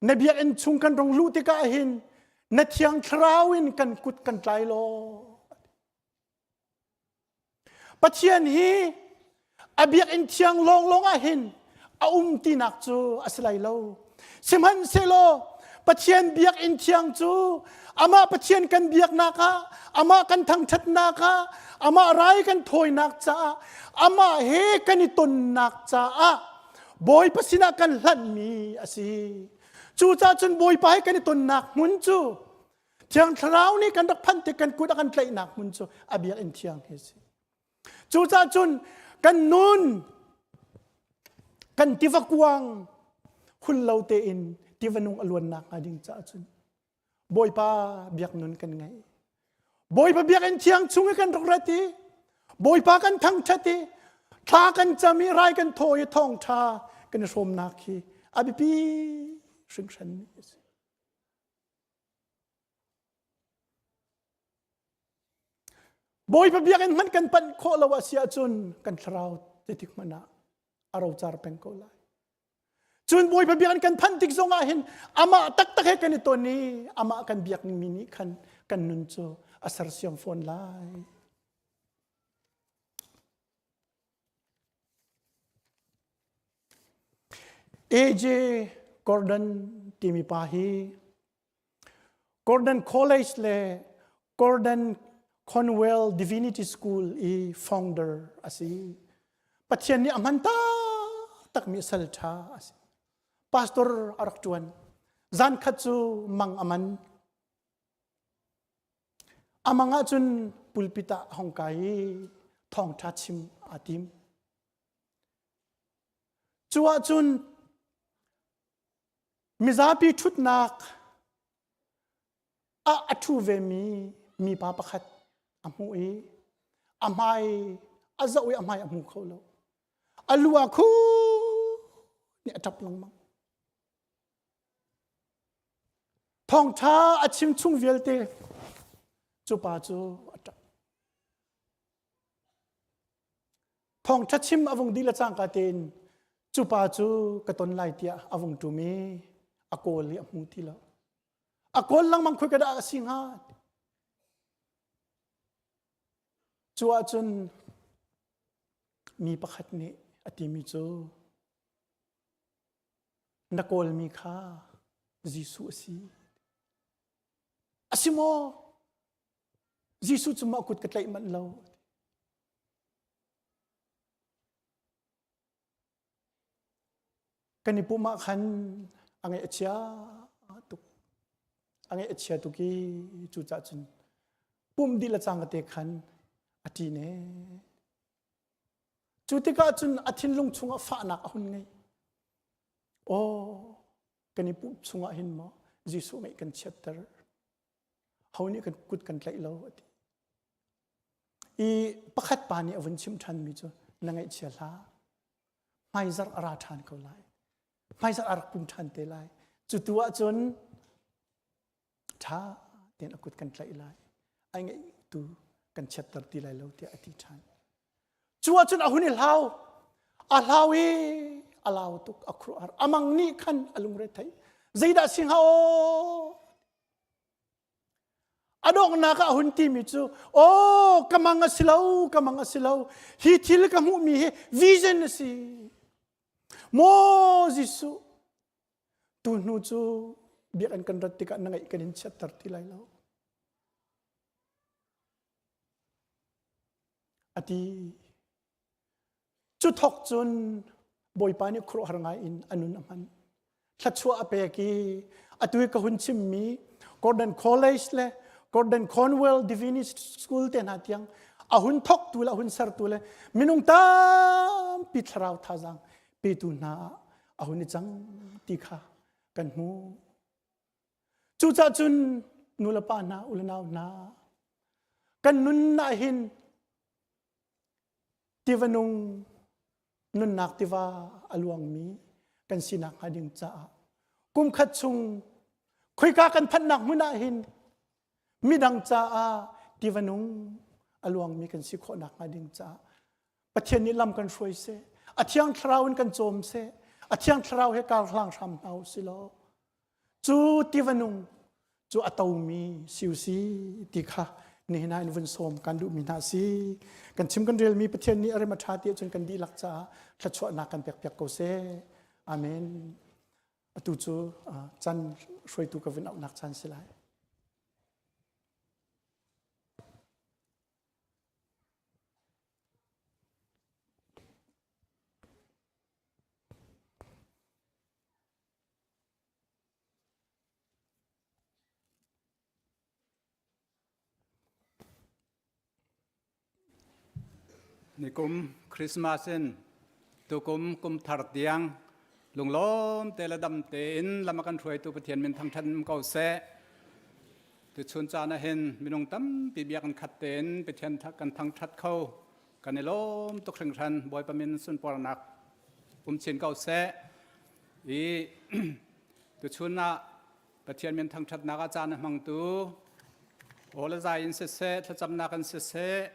na biakinn chung kan rong luh tikah hin na thiang thlarau in kan kut kan tlai law Pathian hi a biakinn thiang lawnglawng ah hin a um tinak cu a si lai lo sihmanhsehlaw Pathian biakinn thiang cu amah Pathian kan biaknak ah amah kan thangṭhatnak ah amah rai kan thawinak caah amah he kan i tonnak caah Bawipa sinah kan hlanhmi a si. Cucaah cun Bawipa he kan i tonnak hmun cu Thiang Thlarau nih kan rak phanh tik kan kut a kan tlaihnak hmun cu a biakinn thiang hi a si. Cucaah cun kan nun kan tiva kuang hun lo tein tiva nung a luannak hnga ding caah cun Bawipa biak nun kan ngei. Bawipa biakinn thiang chung i kan rak rat i Bawipa kan thangṭhat i thla kan cam i rai kan thaw i thawngṭha kan i hrawmnak hi a biapi hringhran mi a si. Bawipa biakinn hmanh kan panh khawh lo a si ahcun kan thlarau titik hmanh ah a rocar peng ko lai. Cun Bawipa biakinn kan phanh tik zong ah hin amah taktak he kan i ton i amah kan biak mi nih khan kan nun cu a sersiam fawn lai. AJ Gordon timi pa hi Gordon College le Gordon Conwell Divinity School i founder a si. Pathian nih a hman taktakmi sal ṭha a si. Pastor a rak ṭuan. Zan khat cu mang a man. A mang ahcun pulpit ah a hong kai i thawngṭha chim aa tim. Cu ahcun Mizapi ṭhutnak ah a ṭhu vemi mipa pakhat a hmuh i a hmai a zoh i a hmai a hmu kho lo. A lu ah khu nih a ṭap lengmang. Thawngṭha a chim chung vialte cu pa cu a ṭap. Thawngṭha chim a vung dih le cangka tein cu pa cu ka ton lai tiah a vung ṭum i a kawl i a hmu ti lo. A kawl lengmang khoi ka dah a si hnga? Cu ahcun mi pakhat nih a timi cu na kawlmi kha Jesuh a si. A si maw? Jesuh cu mah kut ka tlaih manh lo. Kan i pumh ah khan a ngaih a chia tuk. A ngaih a chia tuk i cucaah cun pumh dih le cang te khan a ṭin ee. Cu tikah cun a thinlung chungah fahnak a hun ngei. Aw, kan i pumh chungah hin maw Jesuh ngaih kan chiatter. Ho nih kan kut kan tlaih lo a ti. I pakhat pa nih a vun chimh ṭhanmi cu na ngaihchia hlah. Hmaizarh a ra ṭhan ko lai. Hmaizarh a rak pum ṭhan te lai. Cu tu ahcun ṭha tein a kut kan tlaih lai. Ai ngaih tu kan chiatter ti lai lo tiah a ti ṭhan. Cu ahcun a hun i hlau. A hlau i a lau tuk a khuaruahhar. A mang nih khan a lungre thei. Zeidah si hnga aw? A donghnak ah a hun timi cu aw ka mang a si lo ka mang a si lo hi thil ka hmuhmi hi vision a si maw Jesuh tu hnu cu biakinn kan rat tikah na ngaih kan in chiatter ti lai lo. A ti. Cu thok cun Bawipa nih khuaruahhar ngai in a nun a hman. Thluachuah a pek i atu i ka hun chimmi Gordon College le Gordon Conwell Divinity School te hna tiang a hun thoktu le a hun sertu le minung tampi thlarau thazaang petu hna ah a hun i cang ti kha kan hmuh. Cucaah cun nulepa hna, u le nau hna, kan nunnak hin tiva nung nunnak tiva a luangmi kan sinak hnga ding caah kum khat chung khoika kan phanhnak hmun ah hin midang caah tiva nung a luangmi kan si khawhnak hnga ding caah Pathian nih lam kan hruai seh a thiang thlarau in kan cawm seh a thiang thlarau he kar hlang hram hna u si law Cu tiva nung cu a tomi si u si ti kha nihin ah in vun sawm kan duhmi hna si. Kan chim kan relmi Pathian nih a rem a ṭha ti ahcun kan dihlak caah thluachuahnak kan pekpiak ko seh. Amen. Atu cu chan hruaitu ka vun auhnak caan si lai. Nikum Christmas in tukum kum thar tiang lunglawm te le dam tein lam a kan hruaitu Pathian min thangṭhat um ko seh. Tuchun caan ah hin minung tampi biakinn khat tein Pathian kan thangṭhat kho. Kan i lawm tuk hringhran. Bawipa min sunparnak um chin ko seh. I tuchun ah Pathian min thangṭhatnak ah caan a hmangtu aw le zai in siseh, thlacamnak in siseh,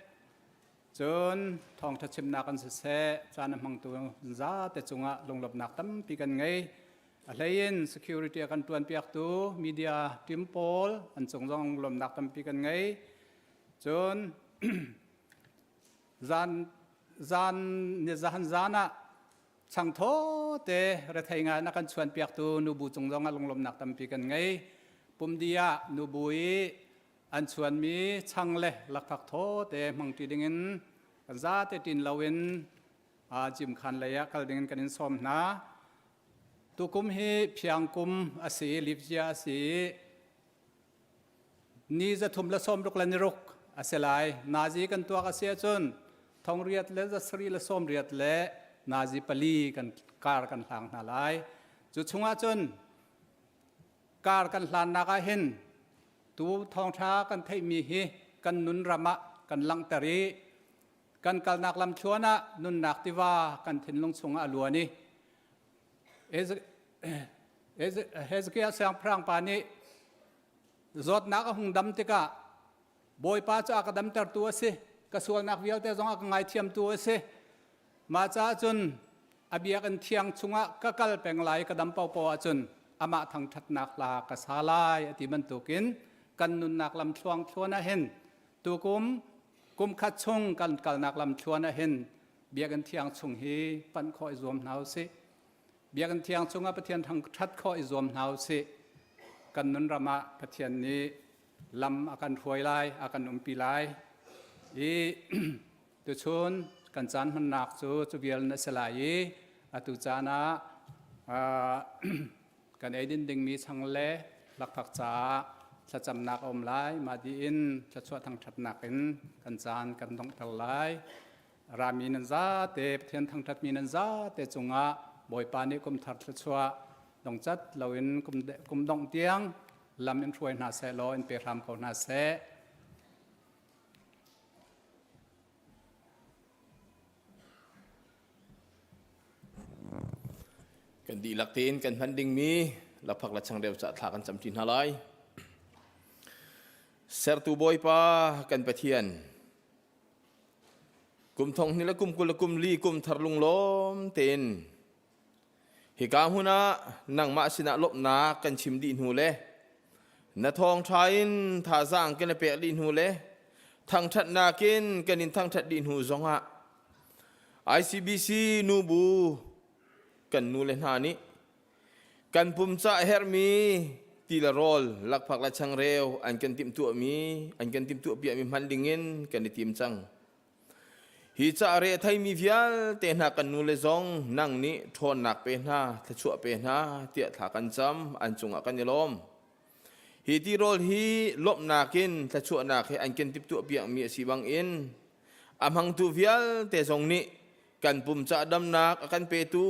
cun thawngṭha chimnak in siseh, caan a hmangtu zate cungah lunglawmhnak tampi kan ngei. A hleiin security a kan ṭuanpiaktu media team pawl an cung zong lunglawmhnak tampi kan ngei. Cun zan zan ni zan zan ah Changthaw te rethei ngai na kan chuanpiaktu nubu cung zong ah lunglawmhnak tampi kan ngei. Pumdi ah nubu i an chuanmi chang le lakphak thaw te hmangṭi dingin kan zate ṭin loin gym khan lei ah kal dingin kan in sawm hna. Tukum hi phiang kum a si i lipzia a si i Ni 360 le ni ruk a si lai. Nazi kan tuak a si ahcun thong riat le zasarih le 80 le nazi pali kan kar kan hlang hna lai. Cu chungah cun kar kan hlannak ah hin tu thawngṭha kan theihmi hi kan nun ram ah kan langhter i kan kalnak lamthluan ah nunnak tiva kan thinlung chungah a luan i Hezekiah siangpahrang pa nih zawtnak a hung dam tikah Bawipa cu a ka damtertu a si, ka sualnak vialte zong a ka ngaithiamtu a si. Mah caah cun a biakinn thiang chungah ka kal peng lai, ka dam paohpaoh ahcun amah thangṭhatnak hla ka sa lai a ti bantukin kan nunnak lam thluangthluan ah hin tukum kum khat chung kan kalnak lam thluan ah hin biakinn thiang chung hi panh khawh i zuam hna u sih. Biakinn thiang chungah Pathian thangṭhat khawh i zuam hna u sih. Kan nun ram ah Pathian nih lam a kan hruai lai, a kan umpi lai. I tuchun kan caan hmannak cu cu vial na si lai i atu caan ah kan eidin dingmi chang le lakphak caah thlacamnak a um lai. Mah dih in thluachuah thangṭhatnak in kan caan kan donghter lai. Rami nan zate Pathian thangṭhatmi nan zate cungah Bawipa nih kum thar thluachuah dongcat loin kum dongh tiang lam in hruai hna seh law in pe hram ko hna seh. Kan dihlak tein kan hman dingmi lakphak le changreu ca thla kan camṭi hna lai. Sertu Bawipa kan Pathian, Kum thong hnih le kum 20 le kum li kum thar lunglawm tein hika hmun ah nangmah sinah lawmhnak kan chim dih hnu le na thawngṭha in thazaang kan i pek dih hnu le thangṭhatnak in kan in thangṭhat dih hnu zongah ICBC nubu kan nu le hna nih Kan pum ca herhmi ti le rawl, lakphak le changreu an kan timhtuahmi, an kan timhtuahpiakmi hman dingin kan i tim cang. Hi ca re a theimi vialte hna kan nu le zong nang nih ṭhawnnak pe hna, thluachuah pe hna tiah thla kan cam, an cungah kan i lawm. Hi tirawl hi lawmhnak in thluachuahnak he an kan timhtuah piakmi a si bangin a hmangtu vialte zong nih kan pum ca damnak a kan petu,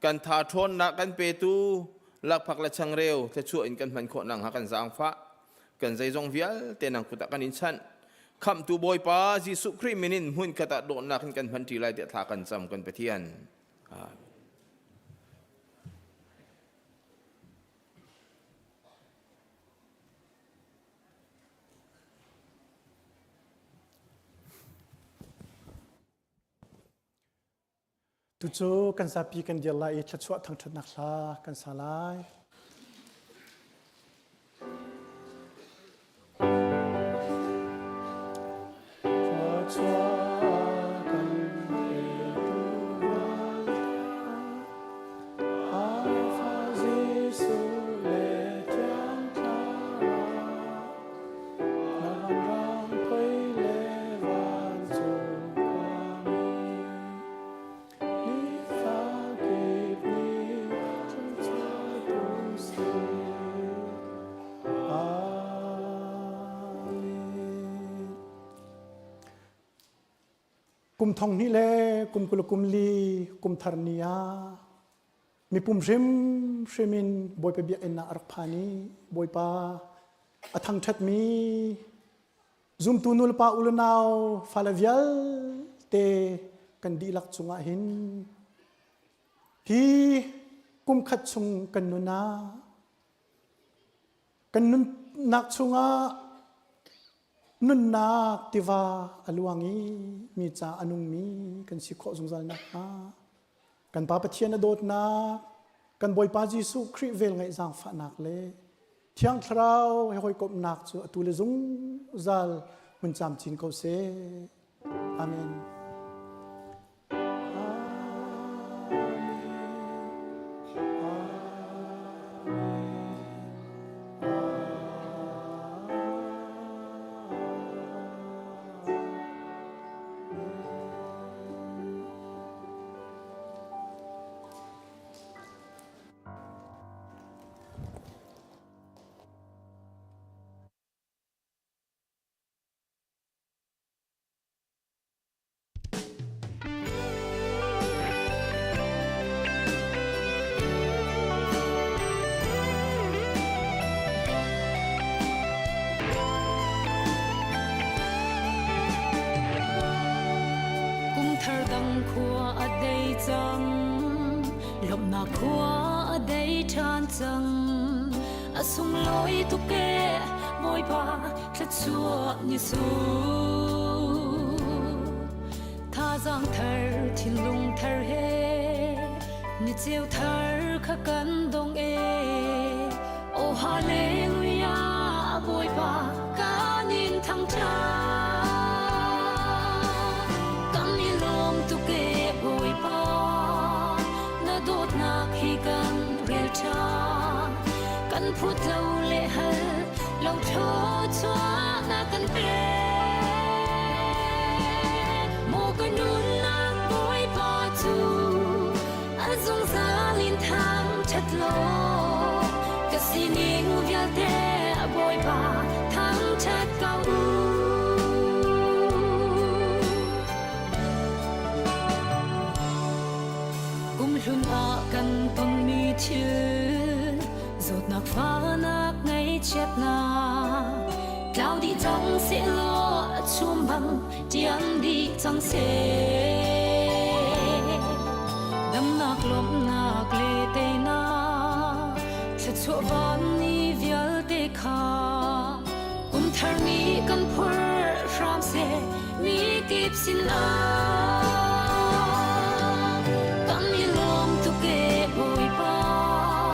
kan tha ṭhawnnak kan petu, lakphak le changreu thluachuah in kan hman khawh nakhnga kan zaangfah. Kan zeizong vialte nang kut ah kan in chanh. Khamhtu Bawipa Jesuh Khrih min in hmunkhat ah dawtnak in kan hmanṭi lai tiah thla kan cam kan Pathian. Amen. Tucu kan zapi kan dir lai i thluachuah thangṭhatnak hla kan sa lai. Thluachuah kan petu vialte, Alpha Jesuh le Thiang Thlarau, na vanram poi le vancung khuami, nifa kip nih thluachuah si. Amen. Kum thong hnih le kum 20 kum li kum thar ni ah mipum hrimhrim in Bawipa biakinn ah a rak phan i Bawipa a thangṭhatmi zumtu nulepa u le nau fale vialte kan dihlak cungah hin hi kum khat chung kan nun ah kan nunnak chungah nunnak tiva a luang i mi ca a nungmi kan si khawh zungzal nakhnga kan Pa Pathian a dawtnak kan Bawipa Jesuh Khrih velngeih zaangfahnak le Thiang Thlarau he hawikomhnak cu atu le zungzal hmun camcin ko seh. Amen. Kumthar dang khua a dei cang lawmhnak khua a dei ṭhan cang a sunglawi tuk e Bawipa thluachuah ni su Thazaang thar thinlung thar he ni ceu thar kha kan dong e Oh hallelujah Bawipa kan in thangṭhat Kan i lawm tuk e Bawipa na dawtnak hi kan rel ṭhan kan phut lo le hal lo thluachuah na kan pek Maw ka nunnak Bawipa cu a zungzal in thangṭhat law ka sining vialte Bawipa thangṭhat ko u. Kumhlun ah kan tonmi thil zawtnak fahnak ngaihchiatnak tlau dih cang sehlaw a chum bang ṭian dih cang seh. Damnak lawmhnak le teinak thluachuah van ni vialte kha kum thar nih kan phur hram seh mi kip sinah.